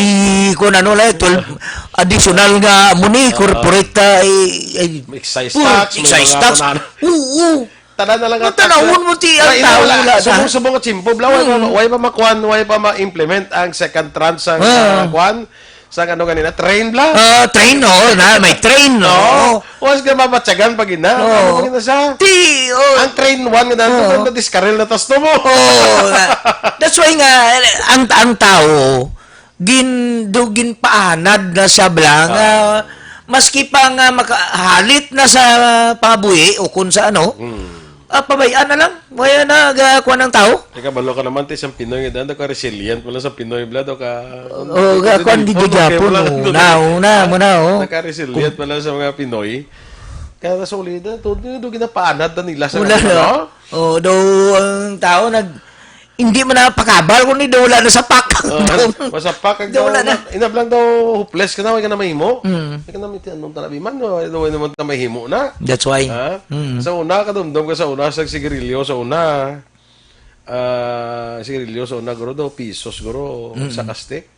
kung ano lang, twelve additional nga amo ni, Oo. corporate, ah, i-, i-, Excise full tax, may excise mga tax. Kung ano. Oo. Tanan na lang ang Ang tanawon tax. mo, ti, ang Wala, tao wala. wala na. Subong-subong at simple. Wala, wala, Mm. wala pa makuan, wala pa ma-implement ang second tranche sa, Ah. ah, kuan. Sa ano ganina? Train bla? Ah, train, oo, na, may train, Oo. oo. Once ka mabatyagan pag ina, Oo. ano pag ina sa? Ti, oh. Ang train one nga daan, Oo. na diskaril na tas to mo. Oo, na. That's why nga, ang, ang tao, gin, do, ginpaanad na siya bla, nga, Ah. maski pa nga makahalit na sa pangabuhi o kung sa ano, Hmm. ah, pabayaan na lang. Wala na, ga, kuwan ang tao. Teka, balo ka naman, ti, isang Pinoy nga daan, daw ka resilient, wala sa Pinoy, bla, daw ka, Oh, ga, kuwan, di, di, di, di, gyapon, wala oh. doon. Na, oh, na, mo na, oh. Daw ka resilient, Kung wala sa mga Pinoy. Kaya nasulidan, to, do, do, ginapaanad na nila sa Wala, mga, no? no? Oh, do, ang tao nag, hindi man napakabal, kung hindi, wala na sa pak. Oh, masapak ang Daw wala tao na. na. Inab lang daw, hopeless ka na, wala ka na mahimo. Mm. Wala ka na, miti, anong talabi man, no? Wala naman ka mahimo na. That's why. Ha? Mm. Sa una, kadumdom ka sa una, sa sigarilyo, sa una. Ah, sigarilyo, sa una, guro, daw, pisos, guro, Mm. sa kastik.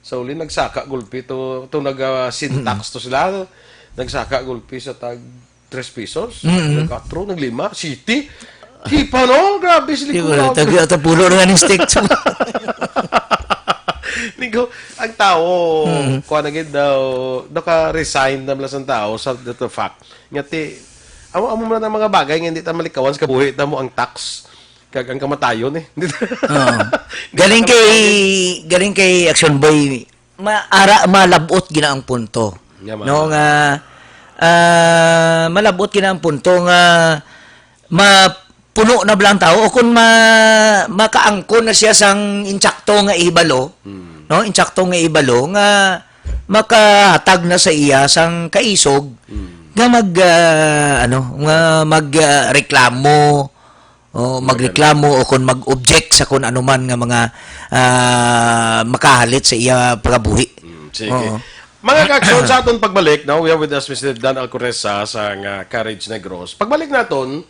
Sa uli, nagsaka gulpi to, to nag, ah, Sintax Mm. to sila. Nagsaka gulpi sa tag tres pesos. Mm. Nag-katro, naglima, siti. Hipa, no? Grabe, sila Di ko ko, na. tag-, tapulo na nga ni stick. Nigo, ang tao, Mm. kuha na gid daw, naka-resign na lang sa tao sa the fact. Nga ti, amo, amo man ang mga bagay nga hindi ta malikawan sa kabuhi ta mo ang tax. Kag ang kamatayon, eh. Oo. Galing kay, galing kay Action Boy, ma-, ara, malabot gina ang punto. Nga, ma'am. No, nga, ah, malabot gina ang punto nga mapuno na bala ang tao o kung ma-, makaangkon na siya sang insakto nga ihibalo, Hmm. no? Insakto nga ihibalo nga makahatag na sa iya sang kaisog Hmm. nga mag, ah, ano, nga mag, ah, reklamo, o Mga magreklamo o kung mag-object sa kung anuman nga mga, ah, makahalit sa iya pagabuhi. Mm, sige. Oo. Mga kaaksyon, sa aton pagbalik, no, we have with us Mister Dan Alcoreza sa nga Courage Negros. Pagbalik naton,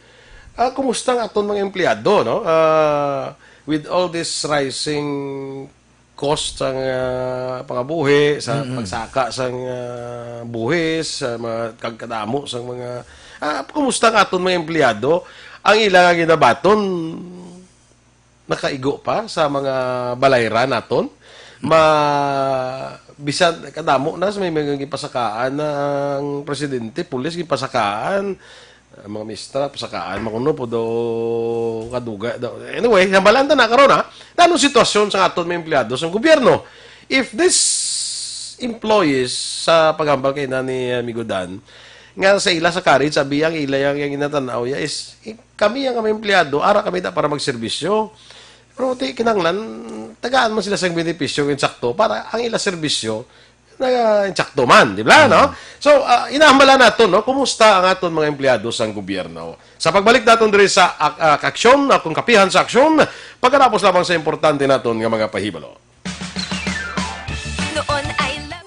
ah, kumusta ang aton mga empleyado, no? Ah, with all this rising cost sang, ah, pangabuhi, sa Mm-mm. pagsaka sang, ah, buhis, sa mga kagkadamo sang mga, ah, kumusta ang aton mga empleyado? Ang ila nga ginabaton, nakaigo pa sa mga balayra naton? Ma-, bisan kadamo na sa may mga gipasakaan na ang presidente, pulis gipasakaan, ang mga mistra, pasakaan, makuno po do kaduga daw. Anyway, hambalan ta na karon, ha? Anong sitwasyon sa aton mga empleyado sa gobyerno? If this employees sa paghambal kay na ni Amigo Dan, nga sa ila sa Courage, sabi ang ila yang, yang ginatanaw ya is, eh, kami ang mga empleyado, ara kami ta para magserbisyo. Pero ti kinahanglan, tagaan man sila sa benepisyo nga insakto para ang ila serbisyo na insakto man, di ba, no? Mm. So, ah, inahambala nato, no? Kumusta ang aton mga empleyado sang gobyerno? Sa pagbalik naton diri sa ak-, ah, aksyon, akong kapihan sa aksyon, pagkatapos lamang sa importante naton nga mga pahibalo. Noon I love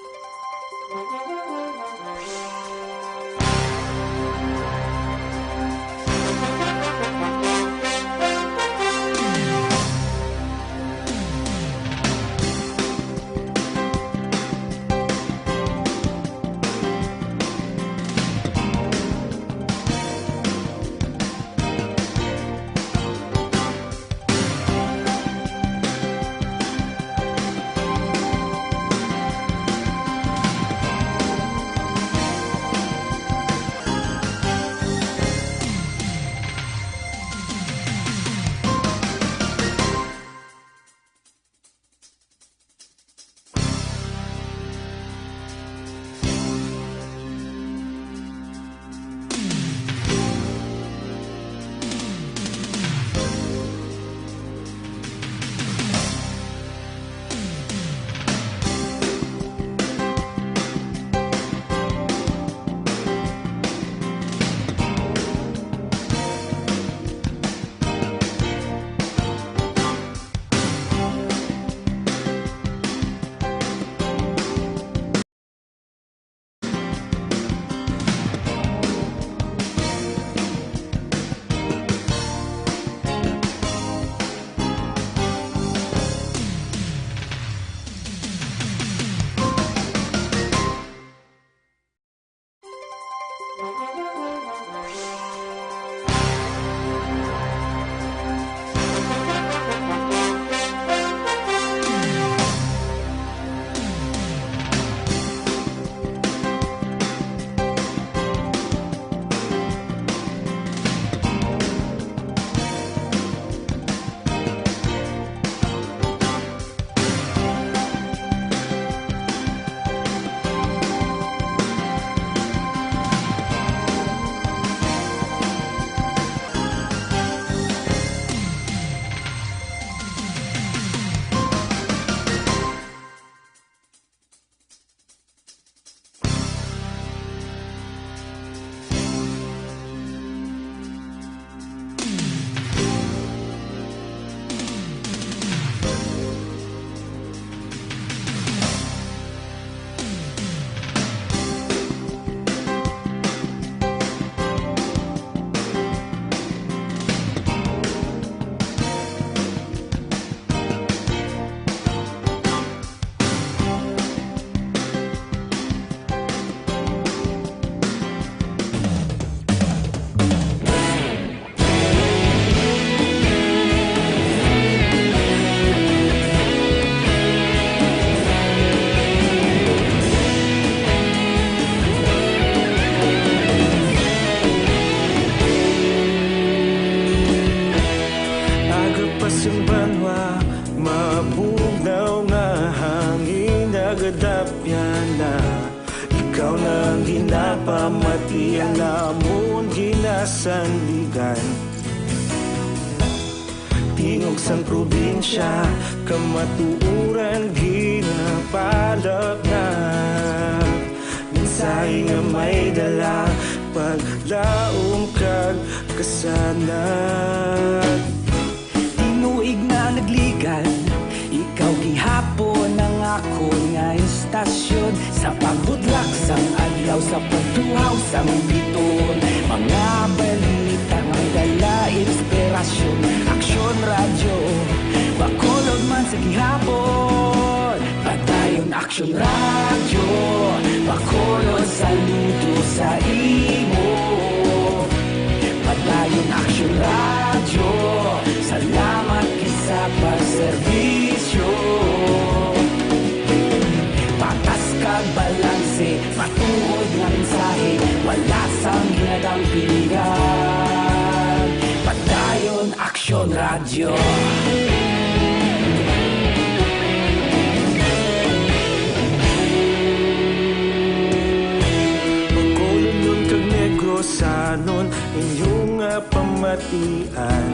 Napamati ang namon ginasandigan. Tingog sang probinsya, kamatuoran ginapalapnag. Mensahe nga may dala, paglaom kag kasanag. Tinuig na nagligan, ikaw gihapon ang akon nga istasyon. Sa pagbutlak sang adlaw, sa pagtuhaw sang bituon, mga balita nga may dala inspirasyon. Aksyon Radyo, Bacolod man sa gihapon. Padayon Aksyon Radyo, Bacolod, saludo sa imo. Padayon Aksyon Radyo, salamat gid sa pagserbisyo. Patas kag balanse, matuod nga mensahe, wala sang ginadampigan. Padayon Aksyon Radyo. Bacolodnon kag Negrosanon, inyo nga pamatian.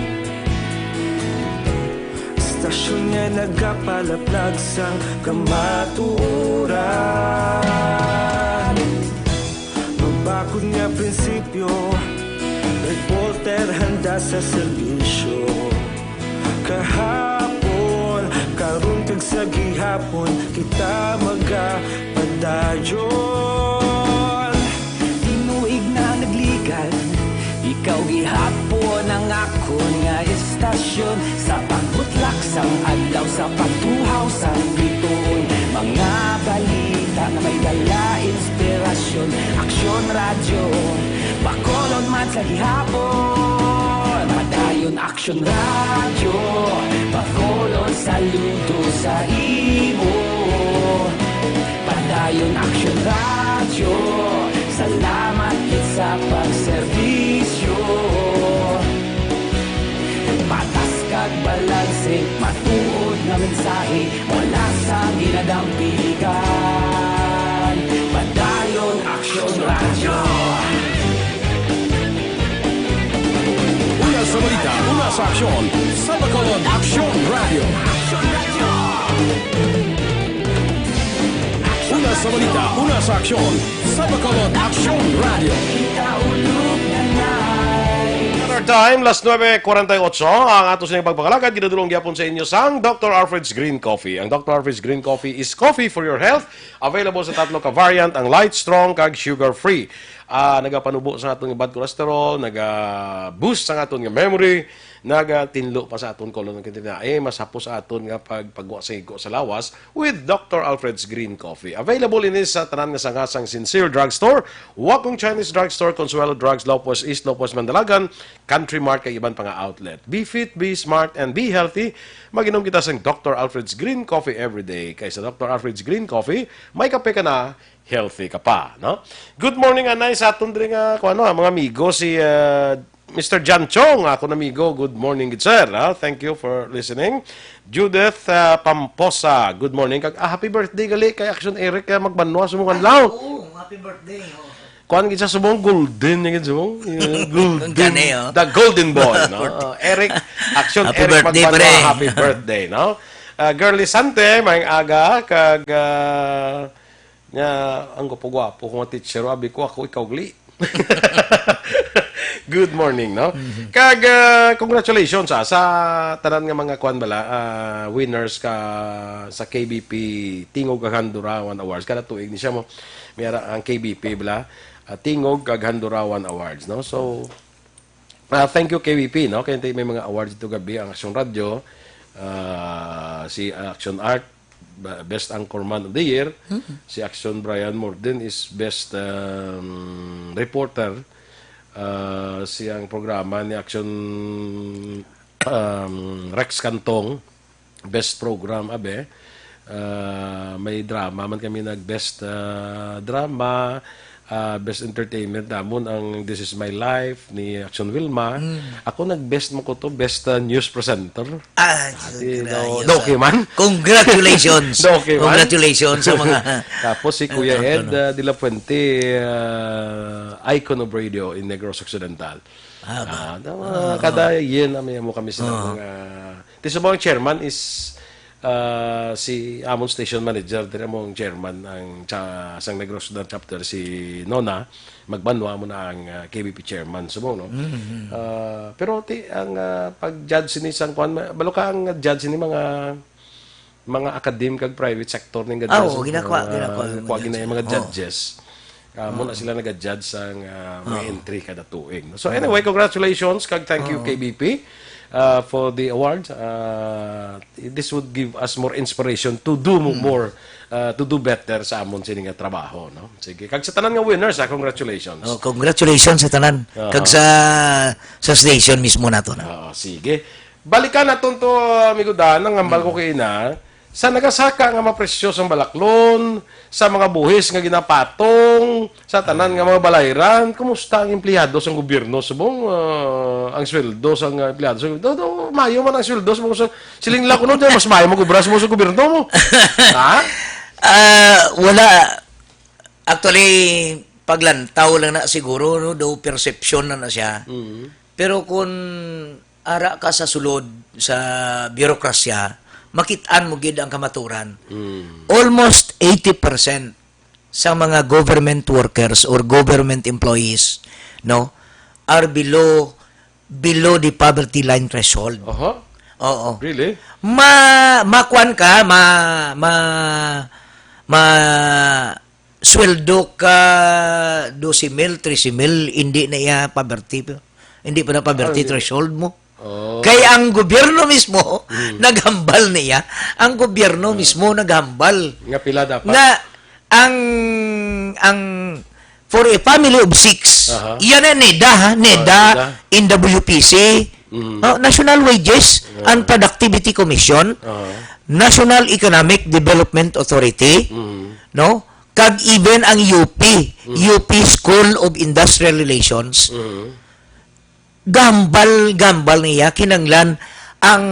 Istasyon nga nagapalaplag sang kamatuoran. Mabakod nga prinsipyo, reporter handa sa serbisyo. Kahapon, karon kag sa gihapon, kita magapadayon. Tinuig na nagligan, ikaw gihapon ang akon nga istasyon. Sa pagbutlak sang adlaw, sa pagtuhaw sang bituon, mga balita nga may dala inspirasyon. Aksyon Radyo, Bacolod man sa gihapon. Padayon Aksyon Radyo, Bacolod, saludo sa imo. Padayon Aksyon Radyo, salamat gid sa pagserbisyo. Patas kag balanse, matuod nga mensahe, wala sang ginadampigan. Padayon Aksyon Radyo. Una sa balita, una sa aksyon, sa Bacolod Aksyon Radyo. Una sa balita, una sa aksyon, sa Bacolod Aksyon Radyo. Another time, las nuebe cuarenta y ocho, ang ato sining pagpangalagad ginadulong gyapon sa inyo sang Doctor Alfred's Green Coffee. Ang Doctor Alfred's Green Coffee is coffee for your health. Available sa tatlo ka variant, ang light, strong, kag sugar-free. Ah, nagapanubo sa aton nga bad cholesterol, naga-boost sa aton nga memory, nagatinlo pa sa aton colon, ang kinatinae, mas hapos sa aton nga pagpagwa sa igo sa lawas with Doctor Alfred's Green Coffee. Available ini sa tanan nga sanga sang Sincere Drugstore, Wakong Chinese Drugstore, Consuelo Drugs, Lopez East, Lopez Mandalagan, Country Mart, kag iban pa nga outlet. Be fit, be smart, and be healthy. Mag-inom kita sang Doctor Alfred's Green Coffee every day. Kay sa Doctor Alfred's Green Coffee, may kape ka na, healthy ka pa, no? Good morning, anay, sa aton diri nga, kung ano, mga amigo, si, ah, Mister John Chong, akon amigo. Good morning, good sir, ha? Thank you for listening. Judith, ah, Pamposa, good morning. Kag, ah, happy birthday gali kay Action Eric, kaya magbanwa sa mong adlaw. Oo, happy birthday, oh. Kuan gid sa subong, golden niya gid subong. Yeah, golden. Gani, oh. The golden boy, no? Uh, Eric, Action Happy Eric birthday, Magbanwa, pre. Happy birthday, no? Uh, Girly Sante, maayong aga, kag, uh, nga, ang gwapo-gwapo ko nga teacher, abi ko, ako, ikaw, gali. Good morning, no? Mhm. Kag, uh, congratulations, ah, sa tanan nga mga, kuan bala, uh, winners ka sa K B P Tingog kag Handurawan Awards. Kada tuig ni siya mo, may ara ang K B P bala, ah, Tingog kag Handurawan Awards, no? So, ah, thank you, K B P, no? Kaya may mga awards ito gabi ang Action Radio, ah, si Action Art, ba-, Best Anchorman of the Year, Mm. si Action Brian Morden is Best, um, Reporter, ah, siyang programa ni Action, um, Rex Cantong, Best Program, abe. Ah, may drama man kami nag Best, ah, Drama, Ah, best entertainment namon ang This Is My Life ni Action Wilma. Mm. Ako nag-best mo ko to, best, ah, news presenter. Ah, Ati, grabe, no, no, okay man. Congratulations. No, okay man. Congratulations sa mga Tapos si Kuya Ang Ed, ano. ah, de la Fuente, ah, icon of radio in Negros Occidental. Ah, ba? Ah, tama. Ah. Kada year na may amo kami sila Ah. mga, ti subong ang chairman is, ah, si amon station manager, diri among chairman ang cha-, sang Negros Occidental chapter, si Nona Magbanwa mo na ang, ah, K B P chairman, subong, no? Mm, mm. Ah, pero ti, ang, ah, pag-judge ni sang kuan, ma-, balo ka ang judge ni mga mga academe kag private sector ning Ah, gadya oo, sa ginakwa, mga ginakwa ang kuha mga gina-, judge. mga Oo. judges. Ah, mo na Oo. sila naga-judge sang, ah, mga Oo. entry kada tuig, no? So, Oo. anyway, congratulations kag thank you, Oo. K B P, ah, for the award. Ah, this would give us more inspiration to do mo-, Mm. more, ah, to do better sa amon sini nga trabaho, no? Sige. Kag sa tanan nga winners, ah, congratulations. Oh, congratulations sa tanan. Aha. Kag sa, sa station mismo nato na. Oo, sige. Balikan naton to, amigo Dan, ang hambal ko Mm. kay ina, sa nagasaka nga mga presyo sang balaklon, sa mga buhis nga ginapatong, sa tanan nga mga balayran, kumusta ang empleyado sang gobyerno? Subong, ah, ang sweldo sang, ah, empleyado sang gobyerno? Do, do, mayo man ang sweldo, subong sa, siling lang kuno, mas mayo mag-obra, subong sa gobyerno mo. Ha? Ah, wala. Actually, paglantaw lang na siguro, no, do perception na na siya. Mm. Pero kung ara ka sa sulod sa birokrasya, makit-an mo gid ang kamaturan. Mm. Almost eighty percent sa mga government workers or government employees, no, are below, below the poverty line threshold. Aha. Oo. Really? Ma-, makuan ka, ma-, ma-, ma-, sweldo ka dose mil, trese mil, hindi na iya poverty. Hindi pa na poverty Ah, hindi. threshold mo. Oh. Kay ang gobyerno mismo, Mm. naghambal niya, ang gobyerno Ah. mismo naghambal Nga pila dapat? nga ang, ang, for a family of six, Aha. yan ang NEDA, ha? NEDA, Ah, NEDA. N W P C, Mm. oh, National Wages Ah. and Productivity Commission, Aha. National Economic Development Authority, Mm. no? Kag even ang U P, Mm. U P School of Industrial Relations, Mm. gambal-gambal niya, kinanglan ang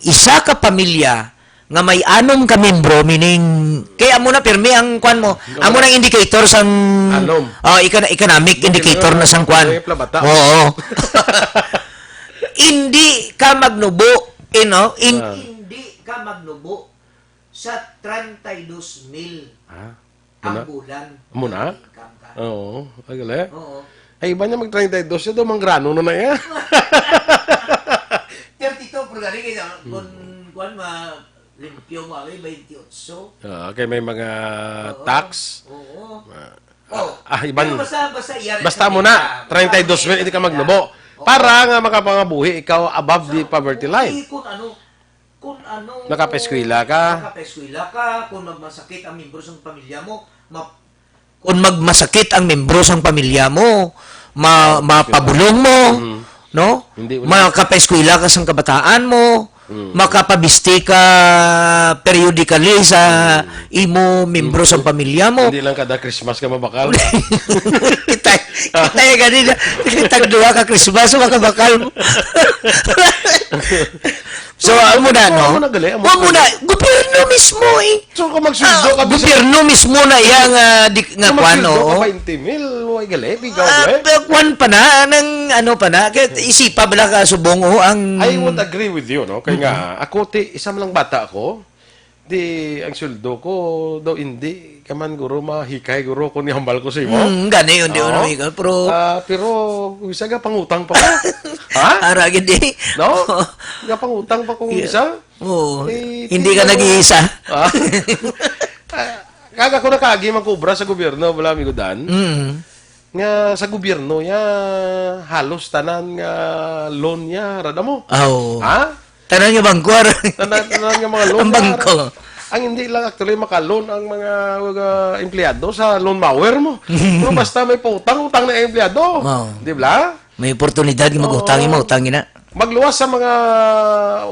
isa ka pamilya nga may anom ka membro, meaning, kay amo na pirmi ang kwan mo, Ano amo na? na indicator sang, Anom. oh, econo-, economic Hindi indicator na na sang kwan. may plabata. Oo. Hindi ka magnubo, you know, in-, Ah. hindi ka magnubo sa treinta y dos mil Ah. Ang Muna? bulan, Muna? may income ka. Oo, ay, gali. Oo. Ay, iba niya mag-treinta y dos, siya daw manggrano na na iya. Thirty-two, pero gani kaya, Hmm. kung, kuwan, ma-, limpyo mo, ay, twenty-eight. Ah, kay may mga Oo. tax. Oo. Ah, Oh, ah, iban-, pero basta, basta, iya rin basta sa mo na, pera, treinta y dos mil, basta hindi ka iya. magnubo. Oo. Para nga makapangabuhi ikaw above the Sa-, poverty line. Kung ano, Kung ano, Nakapaeskwela ka? nakapaeskwela ka, kung magmasakit ang membro sa pamilya mo, ma-, kung magmasakit ang membro sa pamilya mo, ma-, Ah, mapabulong mo, Mm. no? Hindi mo Makapaeskwela ka sa kabataan mo, Mm. makapabisti ka periodically sa Mm. imo membro sa Mm. pamilya mo. Hindi lang kada Christmas ka mabakal. Kita, kita yung ganina. Kita duha ka Christmas, makabakal mo. So, amo na, Amo no? na, gali, amo Wa mo na. na, gobyerno mismo, eh. So, kung magsweldo Ah, ka, bisan gobyerno mismo na iya nga, di, nga kung kwan, magsweldo ka oo. twenty mil, way gali, bigaw, Ah, eh. Pero kwan pa na, nang ano pa na, kaya isipa bala ka subong, oh, ang I would agree with you, no? Kaya nga, Mm. ako, ti, isa man lang bata ako, di, ang sweldo ko, daw hindi, ka man, guro, mahikay, guro, kung ihambal ko sa imo. Mm, gani, yun, di Oo. ano, ikaw, pero Ah, pero, isa ka pangutang pa ko. Ha? Ara gid, eh. No? Nga pangutang pa kung Yeah. isa? Oo. Eh, Hindi ka tingnan mo. nag-iisa. Ah. Ah, kaga ko nakaagi man kobra sa gobyerno, wala, amigo Dan. Mm. Nga sa gobyerno, ya, halos tanan nga loan, ya, rada mo. Ah, oo. Ha? Tanan nga bangko, ara. Tanan, tanan nga mga loan, Ang ya, bangko. Ang hindi lang actually makaloan ang mga, mga empleyado sa loan mower mo. Pero basta may pautang, utang na empleyado. Oo. Di ba? May oportunidad nga mag-utang, Oo. mag-utang na. Magluwas sa mga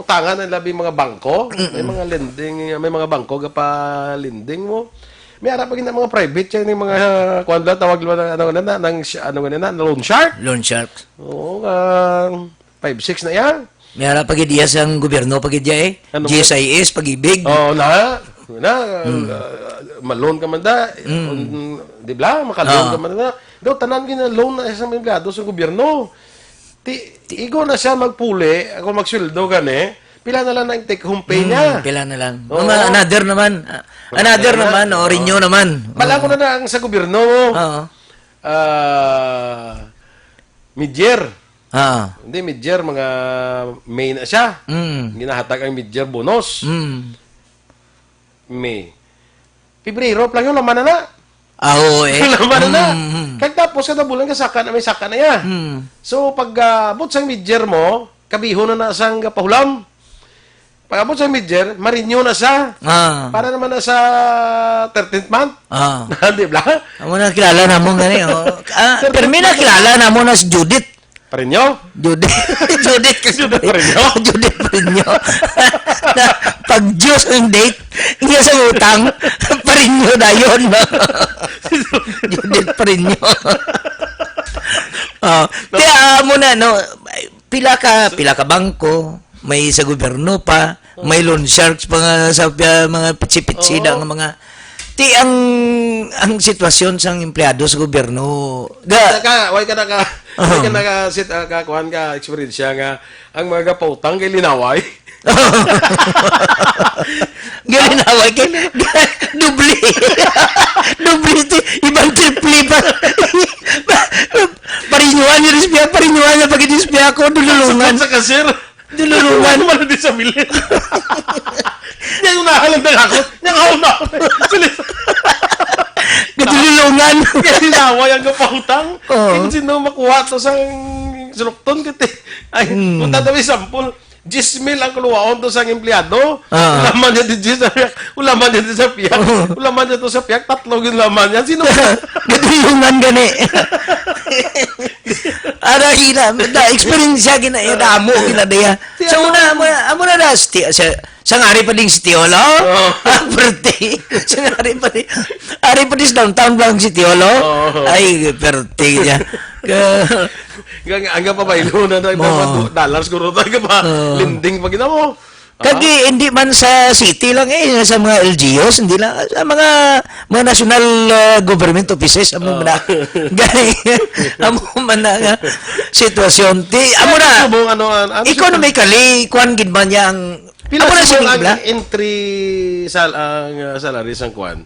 utangan, ang labi mga bangko. May Mm-mm. mga lending, may mga bangko nga pa-lending mo. May ara pa gid na mga private, siya yung mga, ah, kuwan lang, tawag lang, ano na, na, ng sh-, ano na, na, loan shark. Loan shark. Oo, ah, five six na yan. May ara pa gid iya sang gobyerno pa gid iya, eh. Ano mo? G S I S, Pag-ibig. Oo, na. Na, ah, ma-loan ka man da. Mm. Um, di ba? Maka-loan Ah. ka man da. Daw, tanan gina-loan na isang empleyado sa gobyerno. Ti, ti, igo na siya magpuli, ako magsweldo gani, pila na lang ang take home pay Hmm, niya? Pila na lang. Oo. Mga another naman. Ah, another Another na. naman, o, Oo. renew naman. Bala ko Oo. na na ang sa gobyerno. Oo. Ah, mid-year. Ah. Hindi, mid-year, mga May na siya. Mm. Ginahatag ang mid-year bonus. Mm. May. Pebrero pa lang yun, laman na na. Ah, oo, eh. Laman na na. Mm, mm. Kag tapos, kada bulan, kasaka na, may saka na iya. Mm. So, pag, ah, abot sang mid-year mo, kabihon na na sang pahulam. Pag abot sang mid-year, ma-renew na sa, Ah. para naman na sa thirteenth month. Ah. Di ba? Amo na kilala namo gani, oh. Ah, Thirteenth permi na month. kilala namo na si Judith. Parinyo? Judith. Judith kasi Judith Parinyo? Judith Parinyo. Na, pag Diyos ang date, niya sa utang, Parinyo dayon, no? Judith Parinyo. Oh, kaya mo na, no, pila ka, pila ka bangko, may sa gobyerno pa, may loan sharks pa nga sa, uh, mga pitsi-pitsi Oo. na nga mga, ti ang, ang sitwasyon sang empleyado sa gobyerno, ga- Naka, why ka naka, why ka Aha. naka sit, ah, ka, kuwan ka, eksperyensya nga ang mga gapautang kay linaway? Galinaway kay doble. Doble ti, ibang triple pa. Parinyuhan niyo, dispya, parinyuhan niya pag dispya ko, dululungan. Sa, sa kasir. Dululungan. Ano man di sa bilin? Yan yung nahalang na ako. Yan ako na ako. Sulit. Gadululungan. Yan yung nawa yung kapahutang. Oo. Yung sino makuha to sa sulukton kiti. Ay, Hmm. punta daw yung sample. Diyes mil ang kuluwaon to sa empleyado. Ah. Ulaman niya di diyes sa piyak. Ulaman niya di sa piyak. Oo. Ulaman niya to sa piyak. Tatlo yung laman niya. Sino? Gadulungan gani. Ara, gina, na experience siya, gina, ya, damo, gina, diya. Sa una, amo na, amo na na, sti-, sa, sa ngari pa ding si Tiolo? Oh. Ah, perte. Sa ngari pa di, ari pa di sa downtown lang si Tiolo? Oh. Ay, perte niya. Ka- Ang, ang pa ba, ilo na tayo, Oh. mga dollars, kuro tayo pa, Oh. lending pa, gina mo. Kagi, hindi man sa city lang eh, sa mga L G Us, hindi lang, sa mga, mga national, uh, government offices, amo Ah. man na. Gani, amo man na nga sitwasyon. Ti, amo na, Ano, ano, ano, economically, kuwan gid ba niya ang, Pila amo na subong sining ang bla? entry sal-, ang, uh, salary sang kuwan?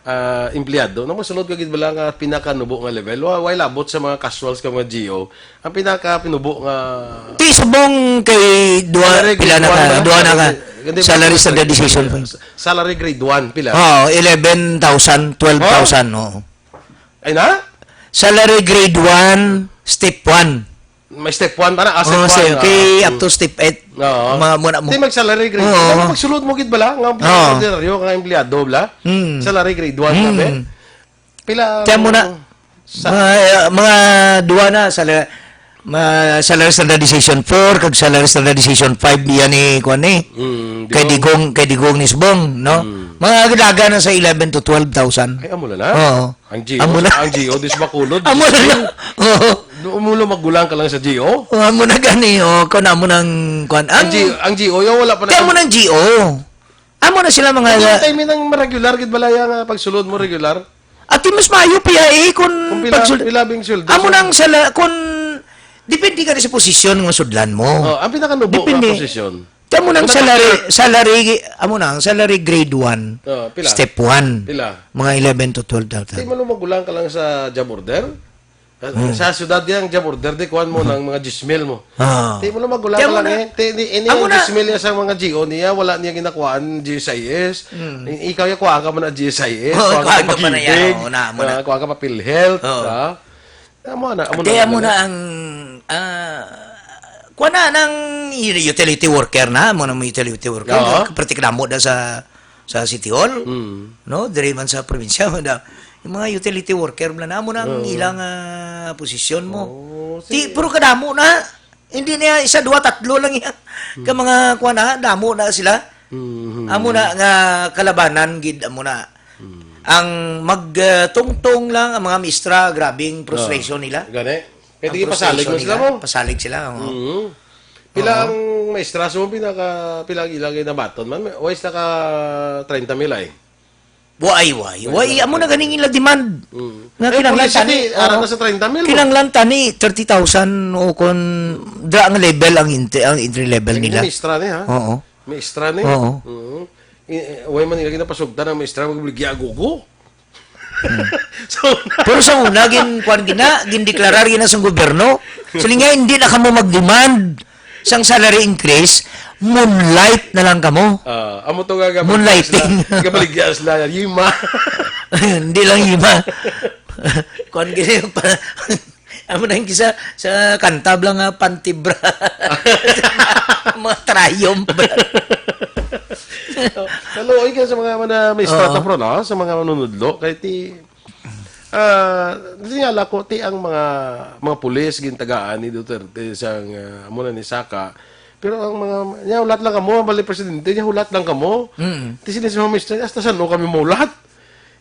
Ah, empleyado, nang masulod ka gid bala nga pinakanubo nga level, wa-, way labot sa mga casuals ka mga G O, ang pinakapinubo nga Ti subong kay duha, Salary pila grade na one ka, na, duha na ka. hindi, hindi, Salary hindi, standardization hindi, fund. Salary grade one, pila? Oo, eleven thousand, twelve thousand, Oh? oo. Ay na? Salary grade one, step one. May step one pa na, ah, step Oo, one, step, ah. okay, up to step eight. Oo. Mga muna mo. Di mag-salary grade. Oo. Ano, magsulod mo gid bala nga Oo. ordinaryo nga empleyado bala? Hmm. Salary grade one Hmm. sabi? Pila Kaya mo na, sa mga, uh, mga duwa na, sala-, ma-, salary standardization four, kag salary standardization five, yan eh, kuwan eh. Hmm, Kay di Digong, kay Digong ni Subong, no? Hmm. Mga galaga na sa eleven to twelve thousand. Ay, amo na na? Oo. Ang G O, Amo na. ang G O, di sa Bacolod, Amo na na. Oo. Umulo magulang ka lang sa G O? Oh, amo na gani, oh, kung amo nang, kwan, Ang ang, G-, ang G O, yung wala pa na kaya mo nang G O. Amo na sila mga Ano yung timing ng regular, gid balaya nga pagsulod mo regular? At mas maayo, P I A, kung Kung pila, pagsul-, pila bing sweldo amo sa nang sala-, kung depende ka rin sa posisyon nga sudlan mo. Oh, ang pinakanubo nga Depende. posisyon. Kamo nang Ano salary, na? salary, amo nang salary grade one, Oh, pila? step one. Pila? Mga eleven to twelve thousand. Di man mo magulang ka lang sa job order? Sa, Hmm. sa syudad yang job order, di kuwan mo Hmm. ng mga diyes mil mo. Ah. Di mo na magulang Kaya ka mo lang na. eh. Di, di, ini Amo ang na. diyes mil niya sa mga G O niya, wala niya ginakuhaan, G S I S. Hmm. I-, ikaw yung kuha ka man ang G S I S, Oh, kuha kuha ka ka pa pa niya. pag-ibig, Oh, na, amo na. ah, kuha ka pa PhilHealth, Oh. ah. Amo na, amo Kaya na, mo amo na na. ang, ah, kuha na ng utility worker na, mo na mo utility worker. Oo. Kapritik na mo da sa, sa City Hall, Mm. no? Diri man sa probinsya, mo na. Yung mga utility worker, mo na, amo na ang Oo. ilang, ah, posisyon mo. Oo, Ti, sige. pero kadamo na. Hindi niya isa, duwa, tatlo lang yan. Hmm. Ka mga kuha na, damo na sila. Mhm. Amo na nga kalabanan gid, amo na. Hmm. Ang magtungtong lang ang mga maestra, grabing frustration nila. Gani. Kaya Ang di pasalig frustration mo sila nila, mo. Pasalig sila, oo. Mhm. Pila Oo. ang maestra? So, pinaka, pila ang ilang nabaton man? Way sa ka treinta mil ay? Why, why? Why? Amo na ganing ila demand. Mm. Nga Eh, kinahanglan police tani, di, ara oo. na sa treinta mil mo. Kinahanglan tani thirty thousand o kung dra ang level ang inte-, ang entry level Ang nila. maestra ni, ha? Oo. Maestra ni? Oo. Mhm. I-, eh, way man nila ginapasugtan ang maestra, magbaligya agogo. Hmm. So, Pero sa una, gin-, kwan gina, gindeklarar gina sang gobyerno. Siling nga, hindi na kamo mag-demand sang salary increase, moonlight na lang kamo. Ah, amo to nga gabaligya Moonlighting. sila, gabaligya sila, yima. Hindi lang yima. Kwan gina yung pa-, amo na yung kisa, sa kanta bala nga pantibra. Mga triumph bala. Kaluoy ka sa mga, mga maestra Oo. ta, bro, no? Sa mga manunudlo. Kay ti, ah, sinyala ko, ti ang mga, mga pulis, gintagaan ni Duterte sang, ah, amo na ni Saka. Pero ang mga, niya, hulat lang kamo, bali presidente, niya, hulat lang kamo. Mm. Ti sila sa mga maestra, hasta saan kami maulat?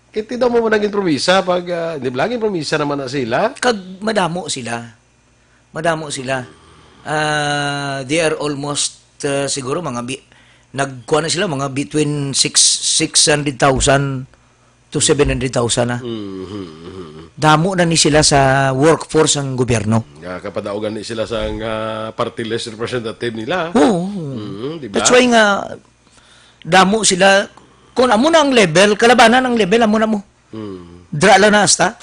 Kay ti daw mo naging promisa pag, ah, di ba, naging promisa naman na sila? Kag madamo sila. Madamo sila. Ah, they are almost, ah, siguro mga bi-, nagkuha na sila mga between six, six hundred thousand to seven hundred thousand na. Mhm, mhm. Damo na ni sila sa workforce ang gobyerno. Nga, kapadaogan ni sila sa nga party list representative nila. Oo. Mhm, di ba? That's why nga, damo sila. Kung amo na ang level, kalabanan ang level, amo na mo. Hmm. Dra lang na hasta.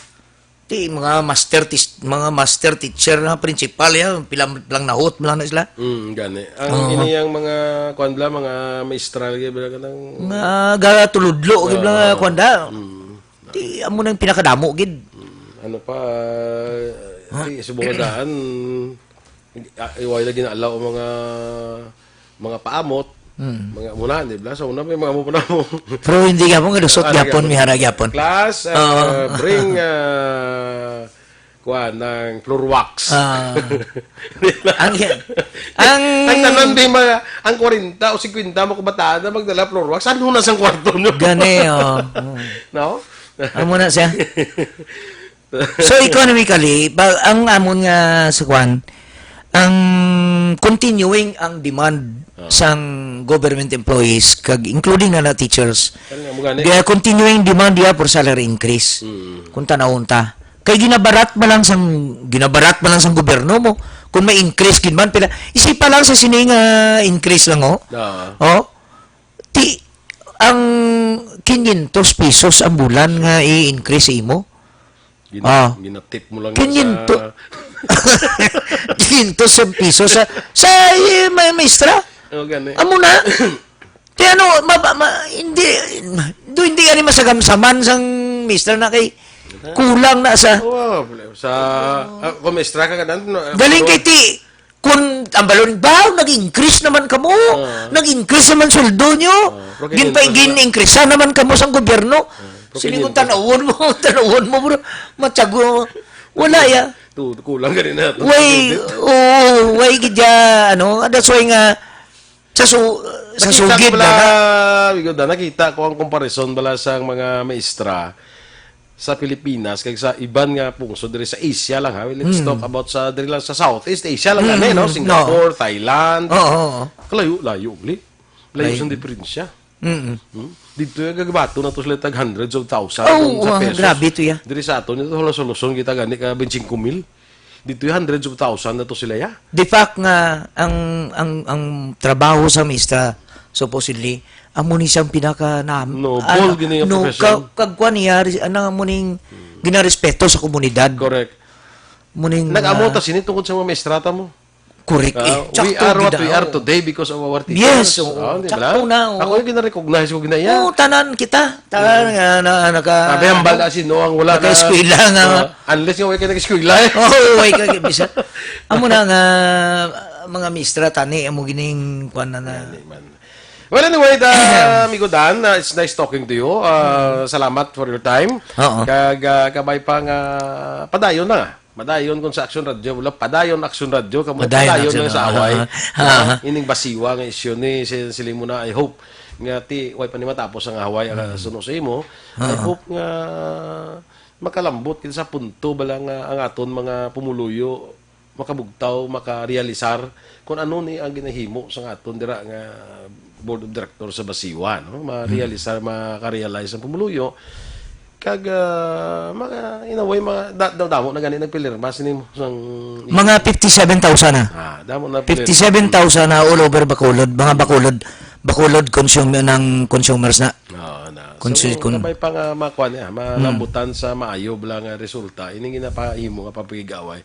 Ti, mga master tis-, mga master teacher na principal ya, pila lang nahot mo lang na sila. Hmm, gani. Ang Oo. ini yang mga, kuwan bala, mga maestra lagi bala ka ng Nga gatuludlo, Oo. gid lang, kuwan da. Hmm. Ti, amo nang pinakadamo, gid. Hmm. Ano pa, Huh? ti, subong nga daan, ah, iway lagi na alaw ang mga, mga paamot. Hmm. Mga muna, di ba? So, una may mga amo pa na mo. Pero hindi gyapon, kadusot Ano gyapon, gyapon? Mihara gyapon. Class, ah, Oo. bring, ah, kuwan, ng floor wax. Ah. Di ba? Ang, ang Ang tanan, di ba, ang kwarenta o singkwenta mo kabataan na magdala floor wax, ano na sang kwarto nyo? Gani, oh. Mm. No? Amo na siya. So, economically, ba, ang amon nga sa kwan, ang continuing ang demand Ah. sang government employees, kag including na na teachers, Ano nga, mo gani? Kaya continuing demand diya for salary increase. Mm. Kung tanawon ta. Kay ginabarat man lang sang, ginabarat man lang sang gobyerno mo. Kung may increase gid man, pila, isipa lang sa sini nga increase lang, oh. Ah. Oh. Ti, ang quinientos pesos ang bulan nga i-increase imo? Gina-, Ah. ginatip mo lang Quinientos. sa Quinientos pesos sa, sa, eh, may maestra. Oh, gani. Amo na. Ti ano, ma-, ma-, ma-, hindi, do, hindi ani masagamsaman sang maestra na kay kulang na sa Oh, sa, ah, kung maestra ka, kanan, no, Galing kay ti, kun ang balon ba, nag-increase naman kamo. Oo. Nag-increase naman sweldo nyo. Oo. Pero Gin pa, kaya gin-increase naman kamo sang gobyerno. Oo. Pero Siling ko, kaya tanawon mo, tanawon mo, bro. Matyago. Wala, ya. Tu-, kulang gani na. Tu-, Way, tu-, oo, way gid ya, ano, that's why nga, sa su-, sa Nakita sugid ko na bala, na. Bigo na, nakita ko ang comparison bala sa mga maestra sa Pilipinas kag sa iban nga pungsod diri sa Asia lang, ha. Let's Hmm. talk about sa diri lang sa Southeast Asia lang Hmm, gani, no? hmm, Singapore, no. Thailand. Oo, oo. Kalayo-layo, ugli. Layo Layo. sang diferensya. Mm-mm. Hmm? Dito yung gagabato na to sila tag hundreds of thousands Oo, sa ah, pesos. grabe to, ya. Diri sa aton, ito, halos-haloson kita gani ka twenty-five mil. Dito yung hundreds of thousand na to sila, ya. The fact nga ang, ang, ang trabaho sa maestra, supposedly, amo ni siyang pinaka na, Noble ano, gini nga no, profession. ka-, kagkuan niya, ri-, ano, amo ning Hmm. ginarespeto sa komunidad. Correct. Amo ning, Nag-amo ah, ta sini tungod sa mga maestra ta mo. Correct, Ah, eh. we Sakto are what gid, we are oh. today because of our teachers. Yes, oo. Oh, di Sakto ba? na, oo. Ako yung gina-recognize ko ginaya. Oo, tanan kita. Tanan Mm. nga na, naka-, Sabi, hambal na si Noah, wala na. naka-eskwela nga. Ah, unless nga wala ka nag-eskwela, eh. Oo, wala ka, bisa. Amo na nga, mga maestra, tani, amo gining, kwan na na. Hindi man. Well, anyway, the, amigo Dan, uh, it's nice talking to you. Uh, salamat for your time. Oo. Kag, uh, kabay pa nga, padayon na nga. Madayon kung sa Action Radio, wala, padayon Action Radio, kamo Madayon padayon Action, lang sa oo. away. Ah. Ining basiwa nga isyu ni, si, sili mo na, I hope nga ti, way pa ni matapos ang away, ang suno sa imo. I Ah. hope nga makalambot kita sa punto bala nga ang aton mga pumuluyo makabugtaw, makarealisar kung ano ni ang ginahimo sa aton dira nga board of director sa Basiwa, no? Marealisar, makarealize ang pumuluyo. Kag, ah, mga, in a way, mga, da-, da-, damo na gani nagpilirma sini mo sang Mga fifty-seven thousand na. Ah, damo na pilirma. Fifty-seven thousand na all over Bacolod, mga Bacolod, Bacolod consum-, ng consumers na. Oo, na. Consul-, So, kun- kabay pa nga makuha niya, malambutan sa maayo bala nga resulta, ining ginapahimo nga pagpigaway.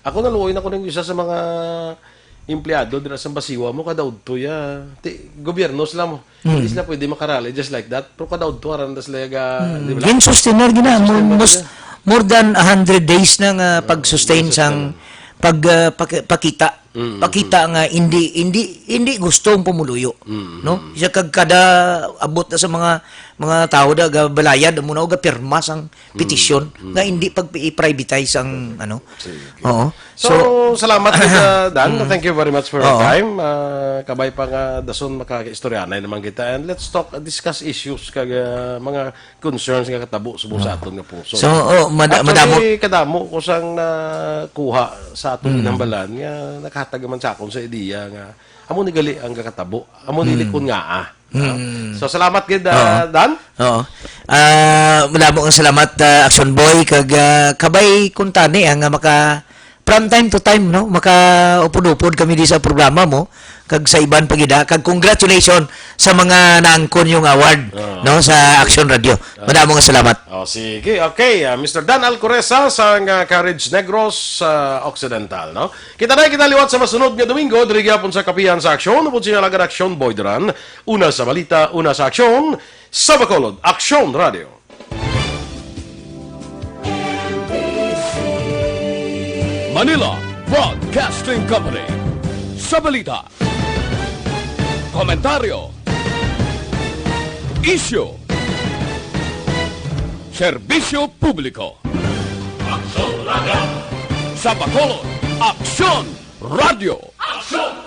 Ako naluoy na ko ng isa sa mga empleyado dira sa Basiwa mo, kada udto ya. Ti, gobyerno sila mo. Mm. Hindi sila pwede makarally just like that. Pero kada udto, aran na sila ga, Mm. di ba? Gin-sustainer gina, Gin-sustainer mo-, mos-, gina. more than a hundred days na nga Oo, pag-sustain gin-sustainer. sang pag, ah, paki-, pakita. Mm, Pakita mm. nga hindi, hindi, hindi gusto ang pumuluyo, Mm, no? mm. Siya kag kada abot na sa mga, mga tao da, gabalayad, amo na, o gapirma sang Mm, petisyon mm. nga hindi pag-i-privatize ang, ano. Sige. Oo. So, So, salamat kita, Dan. Mm. Thank you very much for your Oo. time. Ah, kabay pa nga dason makaistoryanay naman kita. And let's talk, discuss issues kag, ah, mga concerns nga katabo subong sa Oo. aton nga pulso. So, oh, mada-, Actually, madamo. kadamo ko sang nakuha sa aton Mm. ginhambalan nga nakahatag man sa akon sa ideya nga amo ni gali ang kakatabo. Amo ni Mm. likon nga, ah. Mm. So, salamat gid, ah, Oo. Dan. Oo. Ah, madamo nga salamat, ah, Action Boy, kag, ah, kabay kuntani, ah, nga maka, from time to time, no, makaupod-upod kami di sa programa mo, kag sa iban pa gid, ah, kag congratulations sa mga naangkon yung award, Oo. no, sa Action Radio. Madamo nga salamat. Oh, sige. Okay, ah, Mister Dan Alcoreza sang, ah, Cariz Negros, ah, Occidental, no? Kita na kita liwat sa masunod nga Domingo, diri gyapon sa Kapihan sa Aksyon, upod sa inyong alagad Aksyon Boy Duran. Una sa balita, una sa aksyon, sa Bacolod, Aksyon Radio. Manila Broadcasting Company. Sa balita, komentaryo, isyu, serbisyo publiko. Aksyon Radio. Sa Bacolod, Aksyon Radio. Aksyon!